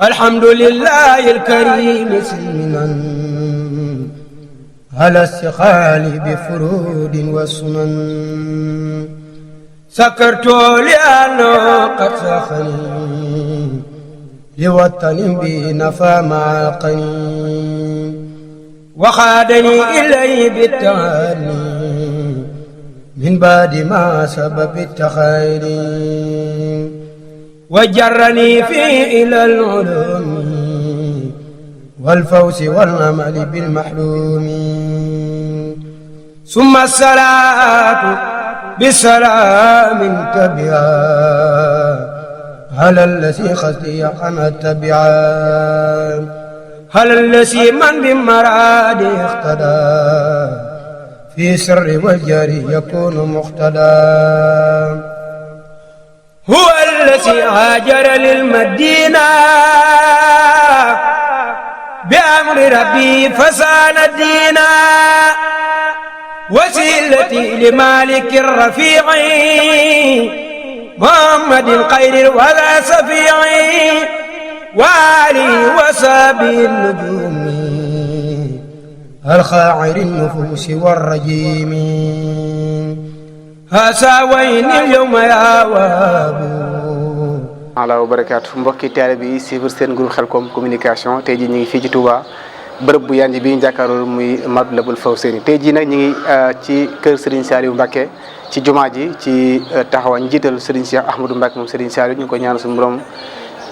الحمد لله الكريم سلما على استقال بفرود وسنن سكرت لأنه قد ساخني لوطن به نفى معاقني وخادني إليه بالتعالي من بعد ما سبب التخيل وجرني فيه إلى العلوم والفوز والأمل بالمحلوم ثم الصلاة بسلام تبعا على الذي خزي عن التبعا على الذي من بمراد اقتدى في سر والجري يكون مقتدى هو الذي هاجر للمدينة بأمر ربي فسان الدين وسيلتي لمالك الرفيع محمد الخير ولا سفيع وآله وصحبه النجوم الخاعر النفوس والرجيم hasawayni al-yawma ya waabu ala wa barakaatu mbokki taalibe yi suivre seen groupe Khelcom communication tey jii ñu ngi fii ci Touba bërëb bu yanj bi ñu jàkkaarloo muy Matlabul Fawzayni tey jii nag ñu ngi ci kër Serigne Saliou Mbacké ci jumaa ji ci taxawaay njiital Serigne Cheikh Ahmadou Mbacké moom Serigne Saliou ñu ngi ko ñaan suñu borom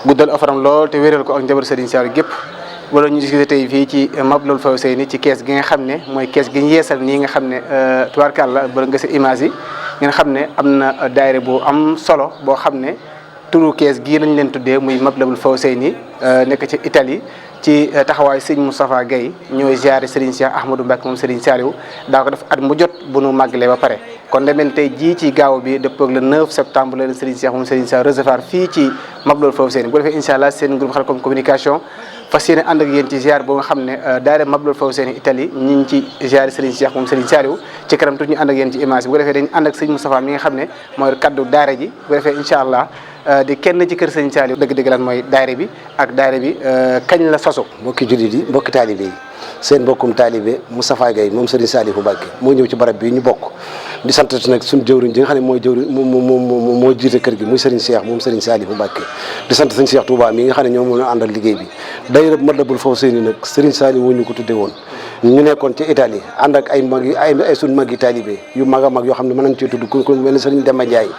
guddal afaram lool te wéral ko ak njaboot Serigne Saliou gépp wala ñu gis tey fii ci Matlabul Fawzayni ci kees gi nga xam ne mooy kees gi ñu yeesal nii nga xam ne tubaarkàlla ba nga sa image yi ngeen xam ne am na daayira bu am solo boo xam ne turu kees gii lañ leen tuddee muy Matlabul Fawzayni nekk ci Italie ci taxawaayu sëñ Moustapha Guèye ñooy ziare Serigne Cheikh Ahmadou Mbacké moom Serigne Saliou daa ko def at mu jot bu nu màggalee ba pare kon demel tey jii ci gaaw bi dëppoo ak le 9 septembre la leen Serigne Cheikh moom Serigne Saliou recevoir fii ci Matlabul Fawzayni bu defee incha allah seen groupe Khelcom communication fas yéene ànd ak yéen ci ziar boo nga xam ne daayira Matlabul Fawzayni Italie ñu ngi ci ziare Serigne Cheikh moom Serigne Saliou ci kanam tuuti ñu ànd ak yéen ci image bi bu defee dañu ànd ak sëñ Moustapha mi nga xam ne mooy kaddu daara ji bu defee incha allah di kenn ci kër Serigne Saliou dëgg-dëgg lan mooy daayira bi ak daayira bi kañ la sosu. mbokki jullit yi mbokki taalibe yi seen mbokkum taalibe Moustapha Guèye moom Serigne Saliou Mbacké moo ñëw ci barab bi ñu bokk di sant nag suñu jëwriñ ji nga xam ne mooy jëwriñ moo jiite kër gi muy Serigne Cheikh moom Serigne Saliou Mbacké di sant Serigne Cheikh Touba mi nga xam ne ñoom moo àndal liggéey bi daayira Matlabul Fawzayni nag Serigne Saliou wu ñu ko tudde woon ñu nekkoon ci Italie ànd ak ay mag yi ay suñu mag yi taalibe yu mag a mag yoo xam ne mën nañ cee tudd ku mel ne Serigne Demba Ndiaye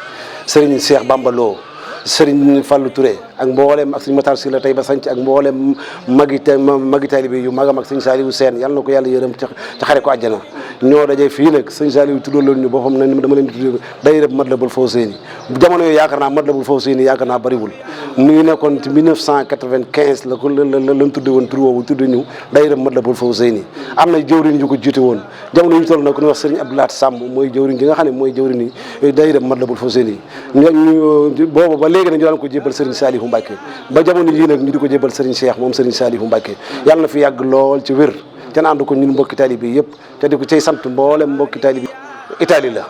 Serigne Cheikh Bamba Lo Serigne Fallou Touré ak mboolem ak Serigne Matar Sylla tey ba sanc ak mboolem magi taalibe yu mag a mag Serigne Saliou Sène yàlla na ko yàlla yërëm ca xare ko àjjana ñoo daje fii nag Serigne Saliou tuddaloon ñu boppam ne dama leen di tudd daayira Matlabul Fawzayni jamono yooyu yaakaar naa Matlabul Fawzayni yaakaar naa bariwul mu ngi nekkoon ci 1995 la ko lañ tudde woon tur woowu tudde ñu daayira Matlabul Fawzayni am na jëwriñ yu ko jiite woon jamono yi ñu toll nag ku ñuy wax Serigne Abdoulaye Samb mooy jëwriñ gi nga xam ne mooy jëwriñ yi daayira Matlabul Fawzayni boobu ba léegi nag ñu daan ko jébal Serigne Saliou Mbacké ba jamono yii nag ñu di ko jébal Serigne Cheikh moom Serigne Saliou Mbacké yàlla na fi yàgg lool ci wér te ànd ko ñun mbokki taalibe bi yëpp te di ko cay sant mboolem mbokki taalibe bi Italie la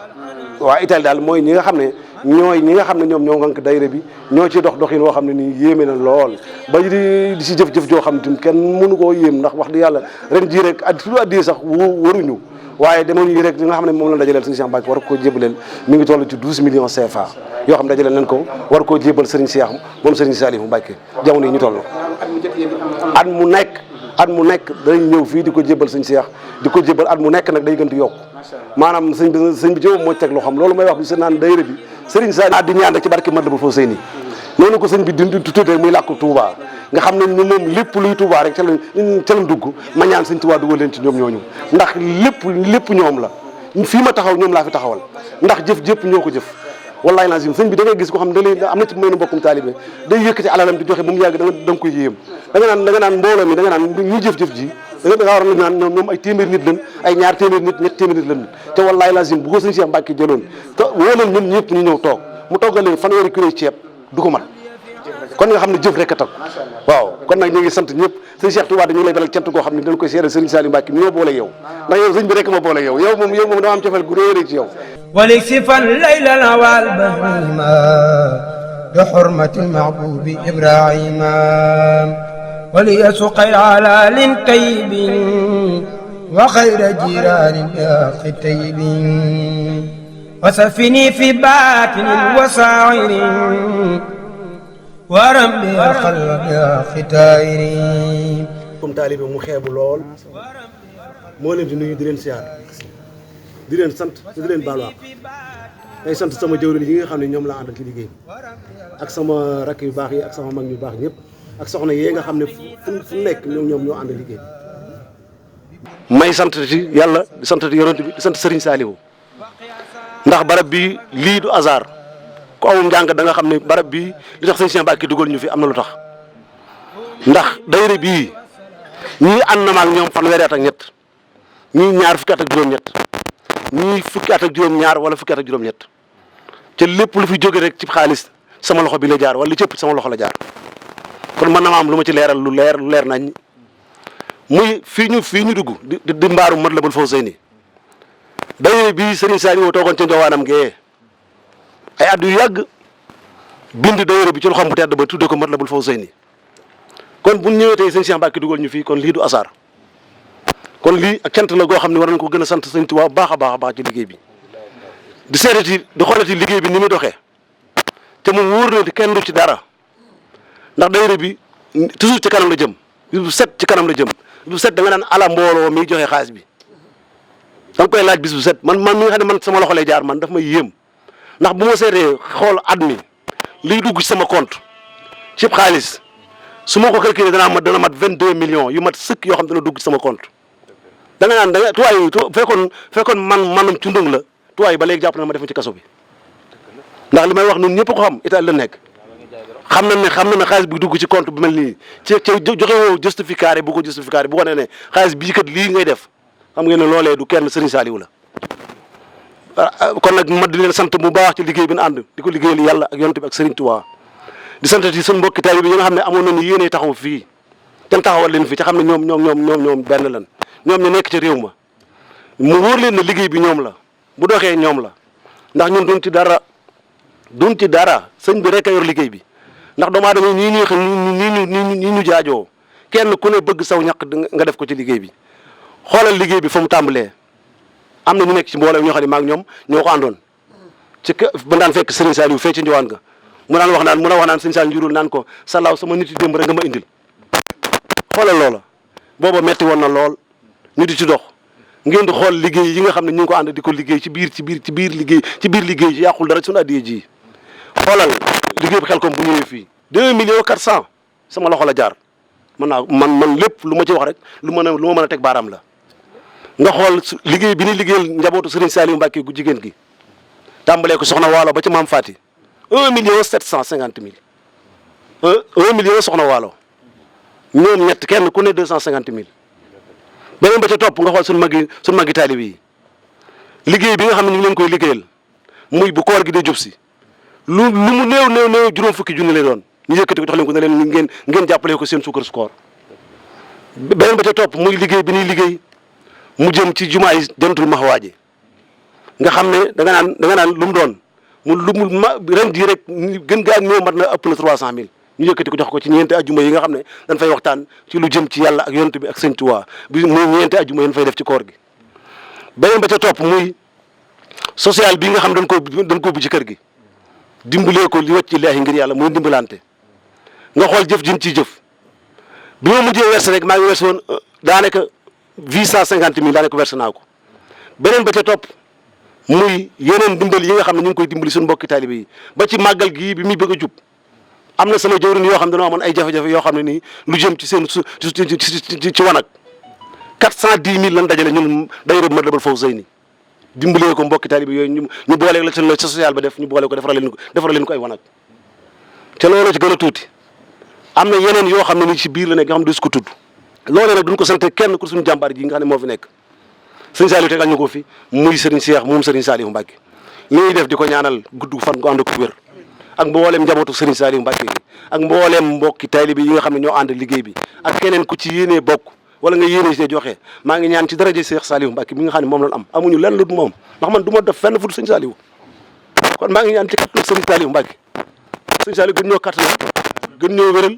waaw Italie daal mooy ñi nga xam ne ñoom ñoo ngànk daayira bi ñoo ci doxin woo xam ne nii yéeme na lool ba di si jëf-jëf joo xam ne kenn mënu koo yéem ndax wax di yàlla ren jii rek su addiyee sax waruñu waaye demoon yi rek li nga xam ne moom la dajaleel Serigne Cheikh Mbacké war koo jébaleel mi ngi toll ci 12 millions CFA yoo xam ne dajaleel nañ ko war koo jébal Serigne Cheikh moom Serigne Saliou Mbacké jamono yi ñu toll at mu nekk dañ ñëw fii di ko jébal Serigne Cheikh di ko jébal at mu nekk nag day gën di yokk maanaam sëñ bi ci moom moo teg loo xam loolu may wax bi sa naan daayira bi Serigne Saliou di ñaan rek ci barke Matlabul Fawzayni noonu ko sëñ bi di tuddee muy làkku Touba nga xam ne ñu moom lépp luy Touba rek ca lañ dugg ma ñaan sëñ Touba dugal leen ci ñoom ñooñu ndax lépp ñoom la fii ma taxaw ñoom laa fi taxawal ndax jëf ñoo ko jëf wallahi lazim sëñ bi da ngay gis ko xam ne da am na ci mel ne mbokkum taalibe day yëkkati alalam di joxe ba mu yàgg da nga koy yéem da nga naan mbooloo mi da nga naan ñi jëf-jëf ji da nga war a naan ñoom ay téeméeri nit lañ ay ñaar téeméeri nit ñett téeméeri nit lañ te wallahi lazim bu ko sëñ Cheikh Mbacké jëloon te woo leen ñun ñëpp ñu ñëw toog mu toggal leen fanweeri kilo ceeb du ko mat kon nga xam ne jëf rek a tax waaw kon nag ñu ngi sant ñëpp sëñ Cheikh Touba dañu lay dalal cant koo xam ne dañ koy seeral Serigne Saliou Mbacké mi ñoo boole yow ndax yow sëñ bi rek ma boole yow moom dama am cofeel gu réy ci yow ولكسفا ليلا والبهيما بحرمة المحبوب إبراهيم وليسقي على طيب وخير جيران بأخ طيب وسفني في باطن وساعر ورمي الخلق بأخ طائر comme taalibe mu xeebu lool moo leen di nuyu di leen siyaar di leen sant di leen baalu àq tey sant sama jëwriñ yi nga xam ne ñoom laa àndal ci liggéey ak sama rakk yu baax yi ak sama mag yu baax ñëpp ak soxna yee nga xam ne fu nekk ñoom ñoo ànd liggéey may sant ci yàlla di sant ci yonent bi di sant Serigne Saliou ndax barab bi lii du hasard ku awum njàng da nga xam ne barab bii li tax Serigne Cheikh Mbacké dugal ñu fi am na lu tax ndax dayre bii ñii ànd na ma ak ñoom fanweeri at ak ñett ñii ñaar fukki at ak juróom-ñett ñii fukki at ak juróom-ñaar wala fukki at ak juróom-ñett te lépp lu fi jóge rek ci xaalis sama loxo bi la jaar wala li ci ëpp sama loxo la jaar kon mën na ma am lu ma ci leeral lu leer nañ muy fii ñu dugg di mbaaru Matlabul Fawzayni dayre bii Serigne Saliou toogoon ca njowaanam gee ay at yu yàgg bind dayre bi ci loxoom bu tedd ba tudde ko Matlabul Fawzayni kon bu ñëwee tey sëñ Cheikh Mbacké dugal ñu fii kon lii du asaar kon lii ak cant la goo xam ne war nañ ko gën a sant sëñ Tuubaa baax a baax ci liggéey bi di seetati di xoolati liggéey bi ni muy doxee te mu wóor na di kenn du ci dara ndax dayre bi toujours ci kanam la jëm bu set ci kanam la jëm bu set da nga naan ala mbooloo mi joxe xaalis bi da nga koy laaj bis bu set man mi nga xam ne man sama loxo lay jaar man daf may yéem ndax bu ma seetee xool at mi liy dugg ci sama compte ci xaalis su ma ko calculé dana mat 22 millions yu mat sëkk yoo xam dana dugg ci sama compte da nga naan fekkoon manum cundung la tuwaay ba léegi jàpp na ma def ci kaso bi ndax li may wax ñun ñëpp ko xam Italie la nekk xam na ne xaalis bi dugg ci compte bi mel nii ci joxe woo justificaté bu ko justificaté bu wane ne xaalis bii kat lii ngay def xam ngeen ne loolee du kenn Serigne Saliou la kon nag ma di leen sant bu baax ci liggéey bi ñu ànd di ko liggéeyal yàlla ak yonent bi ak Serigne Touba di sant ci suñu mbokki taalibe yi nga xam ne amoon nañu yéene taxaw fii te taxawal leen fii te xam ne ñoom benn lan ñoom ñu nekk ci réew ma mu wóor leen ne liggéey bi ñoom la bu doxee ñoom la ndax ñun duñ ci dara sëñ bi rek a yor liggéey bi ndax doomu aadama ñii ñu jaajoo kenn ku ne bëgg saw ñaq nga def ko ci liggéey bi xoolal liggéey bi fa mu tàmbalee am na ñu nekk ci mbooloo ñoo xam ne maag ñoom ñoo ko àndoon ci ba daan fekk Serigne Saliou fee ci Ndiouane ga mu daan wax naan Serigne Saliou njurul naan ko salaaw sama nit yi démb rek nga ma indil xoolal loola booba metti woon na lool ñu di ci dox ngeen di xool liggéey yi nga xam ne ñu ngi ko ànd di ko liggéey ci biir liggéey ci yàqul dara suñu addiye ji xoolal liggéey bi Xelcom bu ñëwee fii 2 millions 400 sama loxo la jaar man lépp lu ma ci wax rek lu ma mën a teg baaraam la nga xool liggéey bi ni liggéeyal njabootu Serigne Saliou Mbacké gu jigéen gi tàmbalee ko soxna waalo ba ci maam Fati 1 million 750 mille 1 million soxna waalo ñoom ñett kenn ku ne 250 mille beneen ba ca topp nga xool suñu magi taalibe yi liggéey bi nga xam ne ñu ngi leen koy liggéeyal muy bu koor gi dee jub si lu mu néew juróom fukki junni lay doon ñu yëkkati ko jox leen ko ne leen ngeen jàppale ko seen suukar su koor beneen ba ca topp muy liggéey bi ñuy liggéey mu jëm ci jumaa yi Jannatul Mahwa ji nga xam ne da nga naan lu mu doon ren jii rek gën gaa néew mat na ëpp na 300000 ñu yëkkati ko jox ko ci ñeenti ajjuma yi nga xam ne dañ fay waxtaan ci lu jëm ci yàlla ak yonent bi ak Sëñ Tuubaa bi muy ñeenti ajjuma yi fay def ci koor gi beneen ba ca topp muy social bi nga xam dañ ko bu ci kër gi dimbalee ko li wacc laahi ngir yàlla muy dimbalante nga xool jëf jëm ciy jëf bi ma mujjee verse rek maa ngi verse woon daanaka 850000 daanaka verse naa ko beneen ba ca topp muy yeneen dimbal yi nga xam ne ñu ngi koy dimbali suñu mbokki taalibe yi ba ci màggal gii bi muy bëgg a jub am na sama jawriñ yoo xam ne dañoo amoon ay jafe-jafe yoo xam ne nii lu jëm ci seen ci wanag 410000 lan dajale ñun day rëb Matlabul Fawzayni dimbalee ko mbokki taalibe yooyu ñu booleeg la ca social ba def ñu boole ko defaral leen ko ay wanag te loolu ci gën a tuuti am na yeneen yoo xam ne ni ci biir la nekk nga xam ne du su ko tudd loolee nag duñ ko sant kenn ku suñu jàmbaar ji nga xam ne moo fi nekk sëñ Saliou tegal ñu ko fi muy Serigne Cheikh moom Serigne Saliou Mbacké li ñuy def di ko ñaanal gudd fan ko ànd ko wér ak mbooleem njabootu Serigne Saliou Mbacké bi ak mbooleem mbokki taalibe yi nga xam ne ñoo ànd liggéey bi ak keneen ku ci yéenee bokk wala nga yéene see joxe maa ngi ñaan ci daraje Cheikh Saliou Mbacké bi nga xam ne moom lañ am amuñu lenn lu moom ndax man du ma def fenn fu dul Serigne Saliou kon maa ngi ñaan ci kàttan Serigne Saliou Mbacké sëñ Saliou gën ñoo kattanal gën ñoo wéral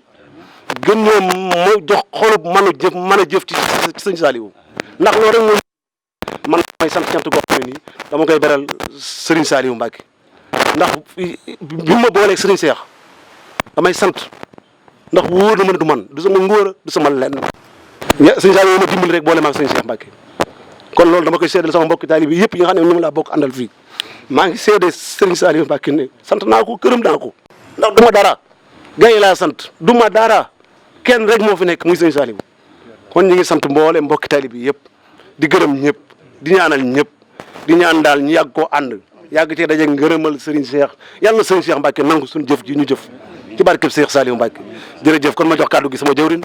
gën ñoo moo jox xolub mën a jëf ci sëñ Saliou ndax loolu rek man may sant cant goo xam ne nii dama koy beral Serigne Saliou Mbacke ndax bi ma booleeg Serigne Cheikh damay sant ndax wóor na ma ne du man du sama ngóor du sama lenn Serigne Saliou ma dimbali rek boole ma ak Serigne Cheikh Mbacke kon loolu dama koy seedal sama mbokki taalibe yëpp yi nga xam ne ñoom laa bokk àndal fii maa ngi seede Serigne Saliou Mbacke ne sant naa ko gërëm naa ko ndax du ma dara gars yi laa sant du ma dara kenn rek moo fi nekk muy Serigne Saliou kon ñu ngi sant mboole mbokki taalibe yëpp di gërëm ñëpp di ñaanal ñëpp di ñaan daal ñu yàgg koo ànd yàgg cee daje ngërëmal Serigne Cheikh yàlla na Serigne Cheikh Mbacke nangu suñu jëf ji ñu jëf ci barkeb Cheikh Saliou Mbacke jërëjëf kon ma jox kàddu gi sama jëwrin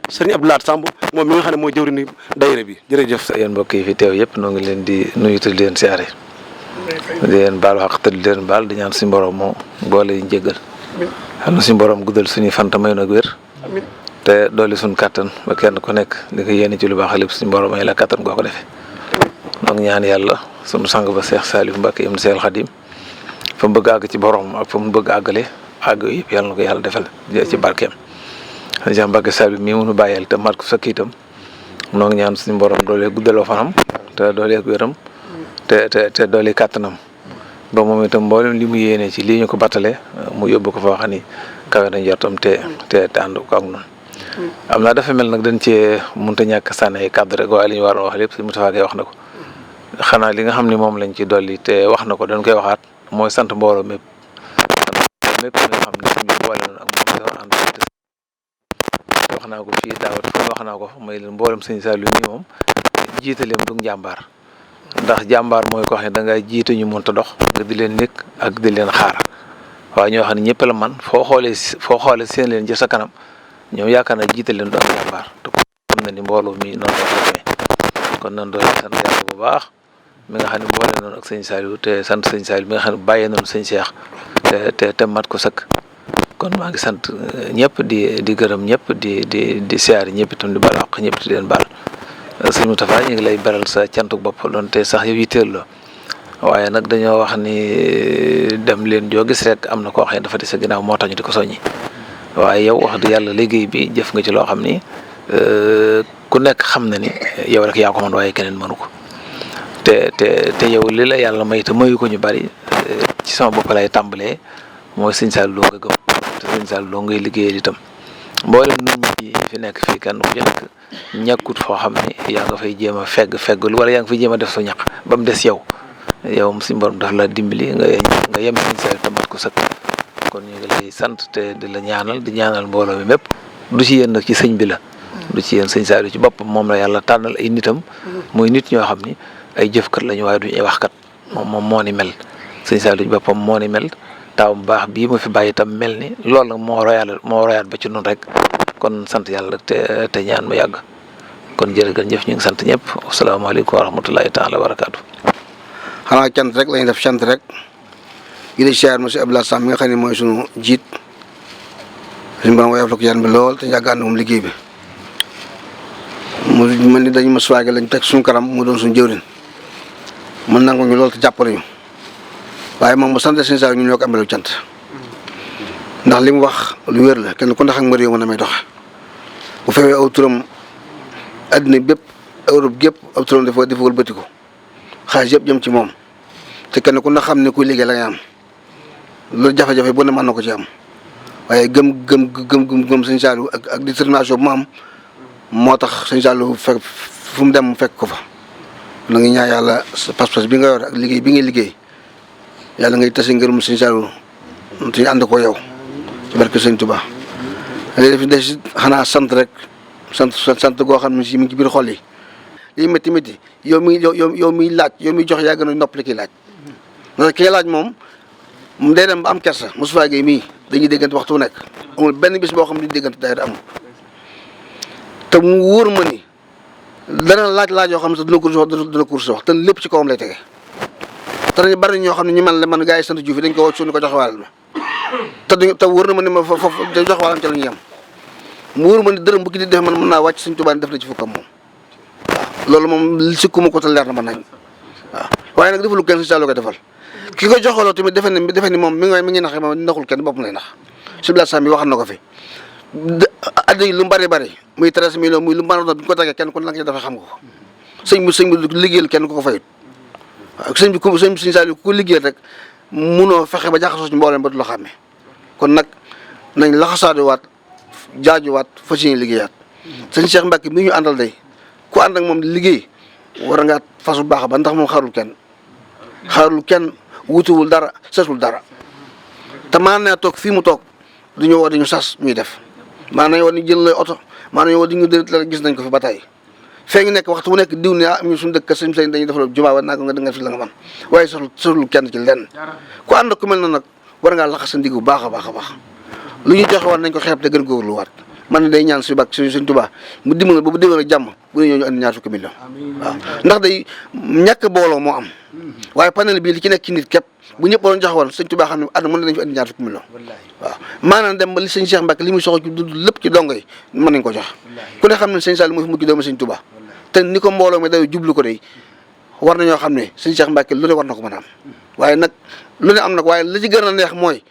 Serigne Abdoulaye Samb moom mi nga xam ne mooy jëwrin daayira bi jërëjëf. yéen mbokk yi fi teew yëpp noo ngi leen di nuyu te di leen siyaare di leen baal xaq te di leen baal di ñaan suñu borom moo boole yi njëggal xam na suñu borom guddal suñuy fan te may nag wér te dooli suñu kàttan ba kenn ku nekk li ko yéene ci lu baax lépp suñu borom may la kàttan goo ko defee donc ñaan yàlla sunu sang ba Cheikh Saliou Mbacke ibn Cheikh Khadim fa mu bëgg àgg ci borom ak fa mu bëgg àggale àgg yëpp yàlla na ko yàlla defal ci barkeem Cheikh Mbacke Saliou mii mënu bàyyeel te mat ko sa kiitam noo ngi ñaan suñu borom doolee guddaloo fanam te doolee wéram te doolee kàttanam ba moom itam mboolem li mu yéene ci lii ñu ko battale mu yóbbu ko fa wax ni kawe na njortam te ànd ko ak noonu am naa dafa mel nag dañ cee mënut a ñàkk sànni ay kàddu rek waaye li ñu war a wax lépp si Moustapha Gueye wax na ko xanaa li nga xam ni moom lañ ci dolli te wax na ko dañ koy waxaat mooy sant mbooloo mépp nga xam ne ñu boole noonu ak moom dafa ànd wax naa ko fii daawat foofu wax naa ko may leen mboolem sëñ Saliou nii moom jiitaleem du njàmbaar ndax jàmbaar mooy ko wax ne da ngay jiite ñu mënta dox nga di leen nekk ak di leen xaar waaye ñoo xam ne ñëpp la man foo xoolee seen leen ci sa kanam ñoom yaakaar naa jiite leen doon jàmbaar te xam na ni mbooloo mi noonu la demee kon nan doon sant yàlla bu baax mi nga xam ne boole noonu ak sëñ Saliou te sant sëñ Saliou mi nga xam ne bàyyee noonu sëñ Cheikh te mat ko sëkk kon maa ngi sant ñëpp di gërëm ñëpp di siyaari ñëpp itam di baal wax ñëpp di leen baal sëñ Moustapha ñu ngi lay beral sa cantuk bopp doon te sax yow yitteel la waaye nag dañoo wax ni dem leen joo gis rek am na koo xam ne dafa di sa ginnaaw moo tax ñu di ko soññi waaye yow wax dëgg yàlla liggéey bi jëf nga ci loo xam ni ku nekk xam na ni yow rek yaa ko mën waaye keneen mënu ko te yow li la yàlla may te mayu ko ñu bari ci sama bopp lay tàmbalee mooy sëñ Saliou nga gëm te sëñ Saliou ngay liggéeyal itam mboolem nit ñi fi nekk fii kan ku ci nekk ñàkkut foo xam ne yaa nga fay jéem a feggul wala yaa nga fay jéem a def sa ñaq ba mu des yow suñu borom daf la dimbali nga yem sëñ Saliou te mat ko sëkk kon ñu ngi lay sant te di la ñaanal di ñaanal mbooloo mi mépp du ci yéen nag ci sëñ bi la du ci yéen sëñ Saliou ci boppam moom la yàlla tànnal ay nitam muy nit ñoo xam ni ay jëfkat lañu waaye duñu ay waxkat moom moo ni mel sëñ Saliou ci boppam moo ni mel taaw bu baax bii ma fi bàyyi itam mel ni loolu nag moo royaat ba ci noonu rek kon sant yàlla te ñaan mu yàgg kon jërëjëf ñu ngi sant ñëpp asalaamaaleykum wa rahmatulahi taala wa barakaatu. xanaa cant rek lañuy def cant rek di la siyaar monsieur Abdoulaye Samb mi nga xam ne mooy sunu jiit suñu borom woyof la ko yan bi lool te yàgg ànd moom liggéey bi mu mel ni dañu ma suwaage lañ teg suñu kanam mu doon suñu jëwrin mën nangu ñu lool te jàppale ñu waaye moom mu sant sëñ Saliou ñun ñoo ko amelu cant ndax li mu wax lu wér la kenn ku ndax ak mbër yow mën na may doxe bu fekkee aw turam addina bépp Europe gépp aw turam dafa wëlbatiku xaalis yëpp jëm ci moom te kenn ku na xam ne kuy liggéey la ngay am loolu jafe-jafe bu ne mën na ko ci am waaye gëm sëñ Saliou ak détermination bu mu am moo tax sëñ Saliou fekk fu mu dem mu fekk ko fa na ngi ñaan yàlla sa pas-pas bi nga yor ak liggéey bi ngay liggéey yàlla ngay tase ngërëm sëñ Saliou te ñu ànd ko yow ci barke sëñ Touba léegi def des xanaa sant rek sant goo xam ne si mi ngi ci biir xol yi lii métti yow mi laaj yow mi jox yaa gën a noppali kii laaj parce que kii laaj moom day dem ba am kersa Moustapha Gueye mii dañuy déggante waxtu bu nekk amul benn bis boo xam ne duñu déggante daayira amul te mu wóor ma ni dana laaj yoo xam ne sax dina ko wax te lépp ci kawam lay tege te dañu bari ñoo xam ne ñu mel ne man gars yi sant Diouf dañ ko woo suñu ko jox wàll ma te wóor na ma ni ma foofu jox wàllam ca la ñu yem mu wóor ma ni dërëm bu ki di def man mën naa wàcc suñ Tuubaa def la ci fukkam moom waaw loolu moom sikkuma ko te leer na ma nañ waaw waaye nag defalu kenn sëñ Saliou ko defal ki ko joxaloo tamit defe ni moom mi ngi nax moom naxul kenn boppam lay nax si biir sàmm bi waxal na ko fi addi yi lu mu bari muy 13 millions muy lu mu mën a doon bi ñu ko tagee kenn ku nekk dafa xam nga ko sëñ bi liggéeyal kenn ku ko fayut waaw sëñ Saliou ku ko liggéeyal rek munoo fexe ba jaxasoo ci mboolem ba du la xàmmee kon nag nañ laxasaaduwaat jaajuwaat fas yéene liggéeyaat sëñ Cheikh Mbacke mi ñu àndal day ku ànd ak moom liggéey war ngaa fas bu baax ba ndax moom xaarul kenn wutuwul dara sasul dara te maa naa toog fii mu toog duñu woo di ñu sas ñuy def maa nañu war di jël lay oto maa nañu war di ñu dërit la gis nañ ko fi ba tey fee ngi nekk waxtu bu nekk diw ne ñu suñu dëkk sëñ sëñ dañuy defal jumaa wa naa ko nga dënga fi la nga man waaye sasul kenn ci lenn ku ànd ku mel na nag war ngaa laxas sa ndig bu baax a baax lu ñu joxe woon nañ ko xeeb te gën góorlu waat man ne day ñaan si bak suñ Tuubaa mu dimbal ba bu déwén ak jàmm bu ne ñoo ñu andi ñaar fukki million waaw ndax day ñàkk booloo moo am waaye panel bii li ci nekk ci nit képp bu ñëpp doon joxe woon sëñ Tuubaa xam ne at mën nañ fi andi ñaar fukki million waaw maanaam dem ba li sëñ Cheikh Mbacke li muy soxla ci dund lépp ci dongo yi mën nañ ko jox ku ne xam ne sëñ Saliou moo fi mujj doomu sëñ Tuubaa te ni ko mbooloo mi day jublu ko day war nañoo xam ne sëñ Cheikh Mbacke lu ne war na ko mën a am waaye nag lu ne am nag waaye la ci gën a neex mooy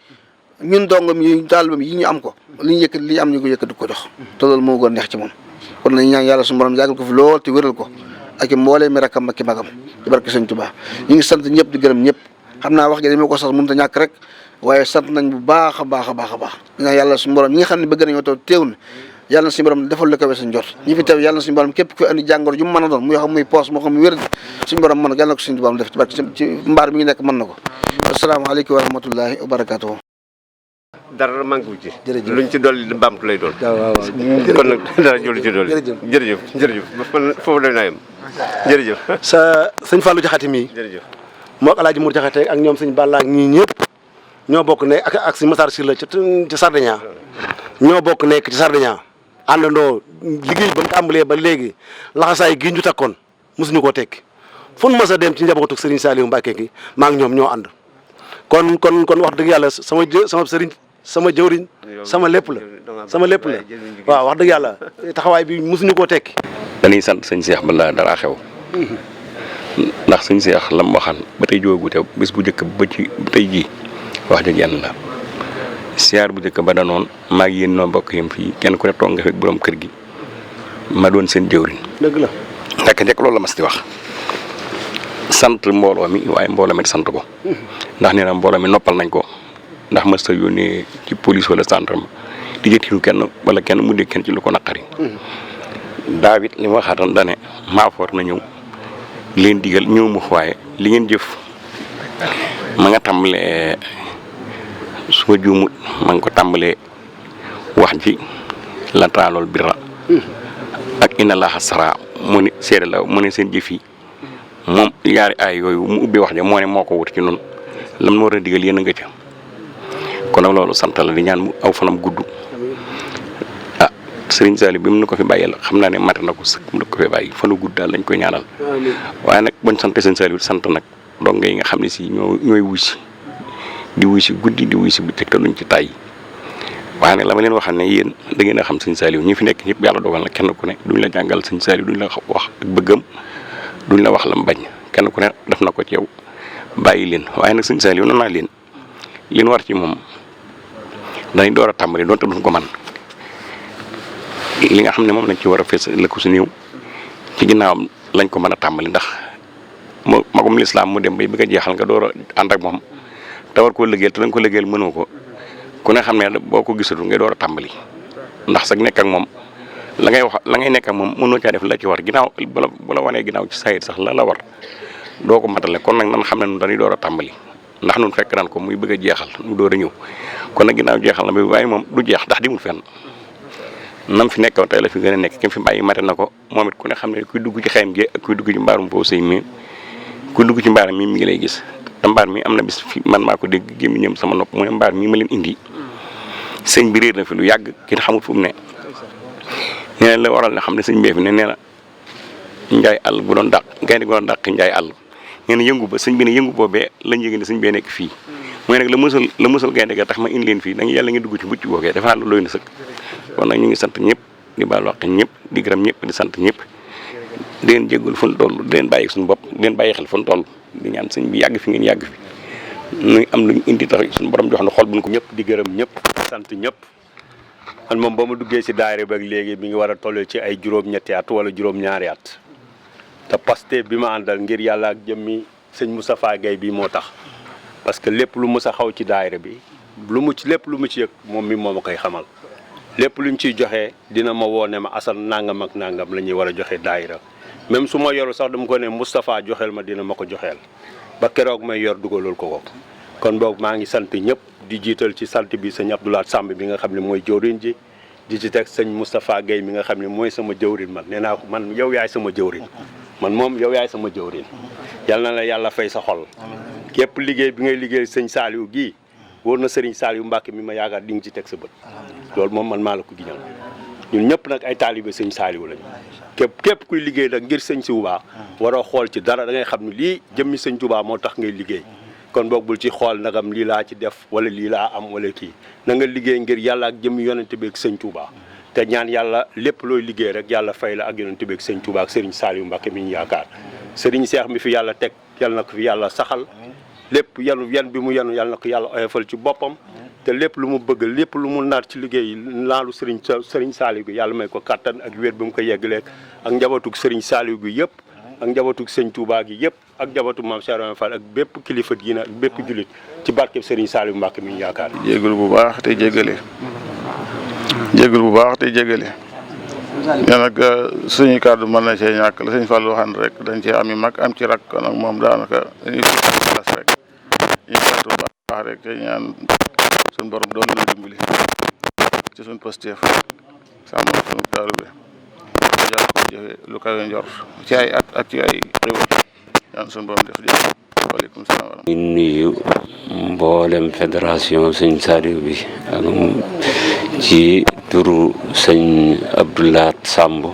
ñun dongam yi taalibam yi ñu am ko li ñu yëkkat li ñu am ñu ko yëkkati ko jox te loolu moo gën a neex ci moom kon nañ ñaan yàlla suñu borom yàggal ko fi lool te wéral ko ak mboolee mi rakkam ak magam ci barke sëñ Tuubaa ñu ngi sant ñëpp di gërëm ñëpp xam naa wax gi dama ko sax mënut a ñàkk rek waaye sant nañ bu baax a baax ñaan yàlla suñu borom ñi nga xam ne bëgg nañoo taw teew na yàlla na suñu borom defal la ko weesu njort ñi fi teew yàlla na suñu borom képp ku fi andi jàngoro ju mu mën a doon muy xam muy poos moo xam muy wér suñu borom mën yàlla na ko suñu borom def ci barke ci mbaar mi ngi nekk mën na ko asalaamaaleykum wa rahmatullahi wa barakatuh dara manqué wu ci. jërëjëf luñ ci dolli baamtu lay doon. waaw kon nag dara jëlu ci dolli. jërëjëf man foofu la ñu naan jërëjëf. sa sëñ Fallou Diakhaté mii. jërëjëf moo ak El Hadj Mour Diakhaté ak ñoom sëñ Balla ak ñii ñëpp ñoo bokk ne ak sëñ Massar Sylla ci Sardinia ñoo bokk nekk ci Sardinia àndandoo liggéey ba mu tàmbalee ba léegi laxasaay gi ñu takkoon mosuñu koo tekki fu nu mës a dem ci njabootu Serigne Saliou Mbacké gi maa ngi ñoom ñoo ànd kon wax dëgg yàlla sama sëriñ sama jëwriñ sama lépp la waaw wax dëgg yàlla taxawaay bi mosuñu koo tekki. dañuy sant sëñ Cheikh Balla dara xew ndax sëñ Cheikh lam waxan ba tey jóogu te bis bu njëkk ba ci tey jii wax dëgg yàlla la siyaar bu njëkk ba danoon maa ngi yéen noo bokk yam fii kenn ku ne toog nga fekk borom kër gi ma doon seen jëwriñ. dëgg la ndekk njëkk loolu la mas di wax sant mbooloo mi waaye mbooloo mi di sant ko ndax nee na mbooloo mi noppal nañ ko ndax mas ta yónnee ci police wala gendarme di jëtilu kenn wala kenn mu dégg kenn ci lu ko naqari Daawit li ma waxaatan dane maa foor na ñëw leen digal ñëw mu waaye li ngeen jëf ma nga tàmbalee su ma juumut ma nga ko tàmbalee wax ji la taalool birra ak inna laaha sara mu ne seede la mu ne seen jëf yi moom yaari ay yooyu mu ubbi wax ja moo ne moo ko wut ci noonu lam na war a digal yéen a nga ca kon nag loolu sant la di ñaan mu aw fanam gudd ah Serigne Saliou bi mu na ko fi bàyyee la xam naa ne mat na ko sëkk mu na ko fi bàyyi fanu gudd daal lañ koy ñaanal waaye nag bañ sant Serigne Saliou sant nag dong yi nga xam ne si ñooy wuy si di wuy si guddi di wuy si bu teg te duñ ci tàyyi waaye nag la ma leen waxal ne yéen da ngeen a xam Serigne Saliou ñi fi nekk ñëpp yàlla dogal na kenn ku ne duñ la jàngal Serigne Saliou duñ la wax ak bëggam duñ la wax lam bañ kenn ku ne def na ko ci yow bàyyi leen waaye nag Serigne Saliou noonu naa leen war ci moom dañuy door a tàmbali doonte duñ ko man li nga xam ne moom lañ ci war a fees la ko su néew ci ginnaawam lañ ko mën a tàmbali ndax magum lislaam mu dem bay bëgg a jeexal nga door a ànd ak moom te war koo liggéeyal te da nga ko liggéeyal mënoo ko ku ne xam ne boo ko gisatul ngay door a tàmbali ndax sax nekk ak moom la ngay nekk ak moom mënoo caa def la ci war ginnaaw bu la wanee ginnaaw ci sayit sax la war doo ko matale kon nag nan xam ne nun dañuy door a tàmbali ndax nun fekk naan ko muy bëgg a jeexal nu door a ñëw kon nag ginnaaw jeexal na ba waaye moom du jeex ndax dimul fenn nam fi nekkoon tey la fi gën a nekk ki fi bàyyi mate na ko moom it ku ne xam ne kuy dugg ci xayam gi ak kuy dugg ci mbaarum foofu sëy mi kuy dugg ci mbaaram mi ngi lay gis te mbaar mi am na bis fi man maa ko dégg gémmiñam sama nopp mu ne mbaar mi ma leen indi sëñ bi réer na fi lu yàgg kenn xamut fu mu ne nee na la waral ne xam ne sëñ bee fi ne nee na njaay àll bu doon dàq gaynde gu doon dàq njaay àll nee na yëngu ba sëñ bi ne yëngu boobee lañ yëg ne sëñ bee nekk fii mooy nag la mësal gaynde ga tax ma indi leen fii da nga yàlla nga dugg ci mucc googee dafa lu looy na sëkk kon nag ñu ngi sant ñëpp di baal wax ñëpp di gërëm ñëpp di sant ñëpp di leen jéggul fu ñu toll di leen bàyyi suñu bopp di leen bàyyi xel fu ñu toll di ñaan sëñ bi yàgg fi ngeen yàgg fi ñu am luñ indi tax suñu borom jox na xol buñ ko ñëpp di gërëm ñëpp sant ñëpp man moom ba ma duggee si daayira ba ak léegi mi ngi war a toll ci ay juróom-ñetti at wala juróom-ñaari at te Pastef bi ma àndal ngir yàlla ak jëmmi sëñ Moustapha Gueye bi moo tax parce que lépp lu mus a xaw ci daayira bi lépp lu mu ci yëg moom mi moo ma koy xamal lépp luñ ciy joxe dina ma woo ne ma Assane nangam ak nangam la ñuy war a joxe daayira même su ma yoru sax dama ko ne Moustapha joxeel ma dina ma ko joxeel ba keroog may yor dugalul ko kon boog maa ngi sant ñëpp di jiital ci sant bi sëñ Abdoulaye Samb bi nga xam ne mooy jëwriñ ji di ci teg sëñ Moustapha Gueye mi nga xam ne mooy sama jëwriñ man nee naa ko man yow yaay sama jëwriñ man moom yow yaay sama jëwriñ yal na la yàlla fay sa xol képp liggéey bi ngay liggéey sëñ Saliou gii wóor na sëriñ Saliou Mbacke mi ma yaakaar di nga ci teg sa bët loolu moom man maa la ko giñal ñun ñëpp nag ay taalibe sëñ Saliou lañu képp kuy liggéey nag ngir sëñ Touba waroo xool ci dara da ngay xam ne lii jëmmi sëñ Touba moo tax ngay liggéey kon boog bul ci xool nagam lii laa ci def wala lii laa am wala kii na nga liggéey ngir yàlla ak jëmmi yonente bi ak sëñ Touba te ñaan yàlla lépp looy liggéey rek yàlla fay la ak yonente bi ak sëñ Touba ak sëriñ Saliou Mbacke mi ñu yaakaar sëriñ Cheikh mi fi yàlla teg yàlla na ko fi yàlla saxal lépp yan bi mu yanu yàlla na ko yàlla oyofal ci boppam te lépp lu mu bëgg lépp lu mu naat ci liggéey laalu sëriñ Saliou gi yàlla may ko kattan ak wér bi mu ko yeggaleeg ak njabootug sëriñ Saliou gi yëpp ak njabootug sëñ Touba gi yëpp ak njabootug maam Cheikh Ibrahima Fall ak bépp kilifa diina ak bépp jullit ci barkeb sëriñ Saliou Mbacke mi ñu yaakaar. jégalu bu baax te jégale jégalu bu baax te jégale ñoo nag suñuy kàddu mën na cee ñàkk la sëñ Fallou waxaan rek dañ cee am i mag am ci rak kon nag moom daanaka dañuy xalas rek ñu sant bu baax rek te ñaan suñu borom doon lu dimbali ci suñu Pastef sàmm suñu taalu bi jàll ko jëfe lu kawe njor ci ay at ak ci ay xéwal ñaan suñu borom def jëf waaleykum salaam. ñu nuyu mboolem fédération sëñ Saliou bi ak ci turu sëñ Abdoulaye Samb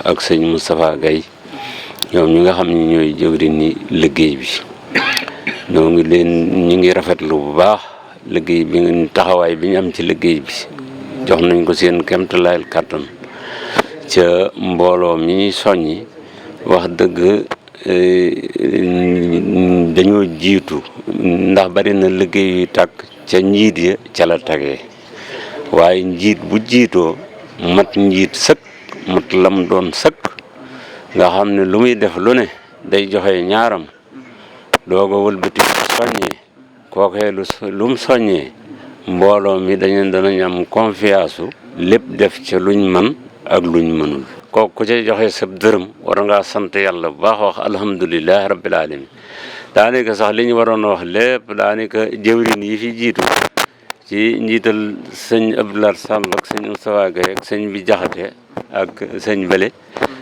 ak sëñ Moustapha Gueye ñoom ñi nga xam ne ñooy jëwriñ ni liggéey bi ñoo ngi ñu ngi rafetlu bu baax liggéey bi ngeen taxawaay bi ñu am ci liggéey bi jox nañ ko seen kéemtalaayal kàttan ca mbooloo mi soññi wax dëgg dañoo jiitu ndax bari na liggéey yu tàkk ca njiit ya ca la tagee waaye njiit bu jiitoo mat njiit sëkk mat lam doon sëkk nga xam ne lu muy def lu ne day joxe ñaaram dooga wëlbati soññee kookee lu mu soññee mbooloo mi danañ am confiance lépp def ca luñ man ak luñ mënul kooku ku ca joxe sa dërëm war ngaa sant yàlla bu baax wax alhamdulilahi rabbil alamin daanaka sax li ñu waroon a wax lépp daanaka jëwrin yi fi jiitu ci njiital sëñ Abdoulaye Samb ak sëñ Moustapha Gueye ak sëñ bi Jaxate ak sëñ Bele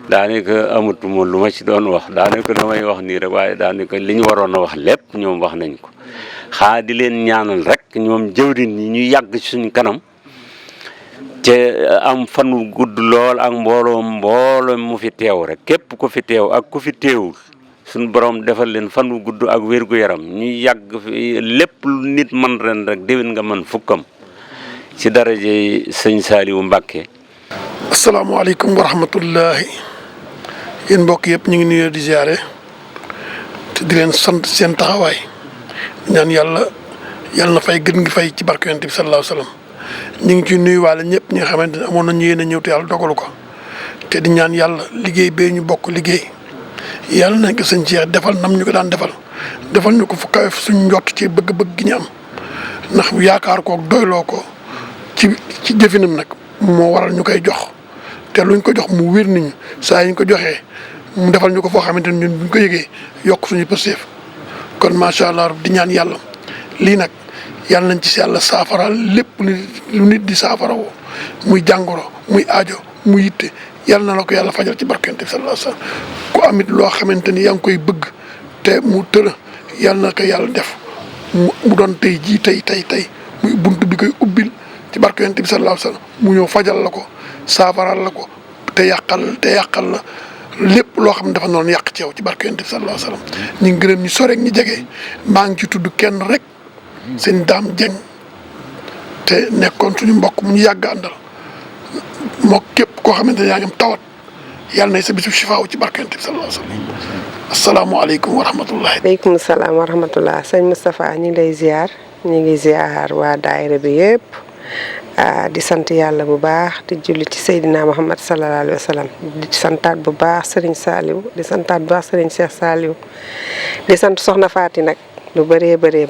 daanaka amutuma lu ma ci doon wax daanaka damay wax nii rek waaye daanaka li ñu waroon a wax lépp ñoom wax nañ ko xaa di leen ñaanal rek ñoom jëwrin yi ñu yàgg ci suñ kanam te am fan wu gudd lool ak mbooloo mu fi teew rek képp ku fi teew ak ku fi teewul suñu borom defal leen fan wu gudd ak wér-gu-yaram ñu yàgg fi lépp lu nit man ren rek déwén nga mën fukkam ci daraje sëñ Saliou Mbacke. asalaamaaleykum wa rahmatullahi yéen mbokk yëpp ñu ngi nuyoo di ziare te di leen sant seen taxawaay ñaan yàlla na fay gën ngi fay ci barke yonent bi sallallahu alayhi wa sallam ñu ngi ciy nuyuwaale ñëpp ñi nga xamante ne amoon nañu yéen a ñëw te yàlla dogalu ko te di ñaan yàlla liggéey bee ñu bokk liggéey yàlla nañ ko sëñ Cheikh defal nam ñu ko daan defal ñu ko fu kawe suñ njott ci bëgg-bëgg gi ñu am ndax yaakaar ko doyloo ko ci jëfinam nag moo waral ñu koy jox te luñ ko jox mu wér niñu saa ñu ko joxee mu defal ñu ko foo xamante ne ñun buñ ko yëgee yokk suñu Pastef kon macha allah di ñaan yàlla lii nag yàlla nañ ci yàlla saafara lépp lu nit di saafara woo muy jàngoro muy aajo muy yitte yàlla na la ko yàlla fajal ci barke Yonent bi sallallahu alayhi wasallam ku amit loo xamante ni yaa ngi koy bëgg te mu tëra yàlla na ko yàlla def mu doon tey jii tey muy bunt bi koy ubbil ci barke Yonent bi sallallahu alayhi wasallam mu ñëw fajal la ko saafaral la ko te yàqal la lépp loo xam ne dafa noonu yàq ci yow ci barke Yonent bi sallallahu alayhi wasallam ñu ngi gërëm ñu sore ñu jege maa ngi ci tudd kenn rek sëñ Daam Jeng te nekkoon suñu mbokk mu ñu yàgg àndal moo képp koo xamante ne yaa ngi am tawat yàlla nay sa bisu shifaaw ci barke Yonent bi sallallahu alayhi wa sallam asalaamaaleykum wa rahmatullahi. aleykum salaam wa rahmatullah sëñ Moustapha ñu ngi lay ziar ñu ngi ziar waa daayira bi yëpp di sant yàlla bu baax di julli ci Seydina Muhammad sallallahu alayhi wa sallam di santaat bu baax Serigne Saliou di santaat bu baax Serigne Cheikh Saliou di sant Soxna Faati nag lu bëree bëri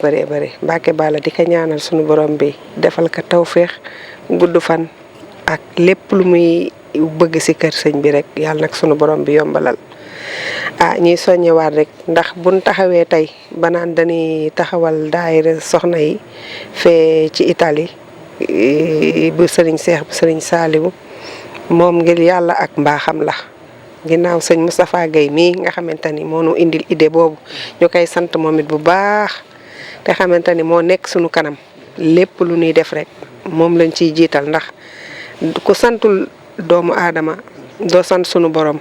Mbàkke Balla di ko ñaanal sunu borom bi defal ko tawféex gudd fan ak lépp lu muy bëgg ci kër sëñ bi rek yàlla nag sunu borom bi yombalal. ñuy soññewaat rek ndax buñ taxawee tey ba naan dañuy taxawal daayira soxna yi fee ci Italie bu sëriñ Seex bu sëriñ Saaliwu moom ngir yàlla ak mbaaxam la ginnaaw sëñ Moustapha Guèye mii nga xamante ni moo nu indil idée boobu ñu koy sant moom it bu baax te xamante ni moo nekk sunu kanam lépp lu ñuy def rek moom lañ ciy jiital ndax ku santul doomu aadama doo sant sunu borom.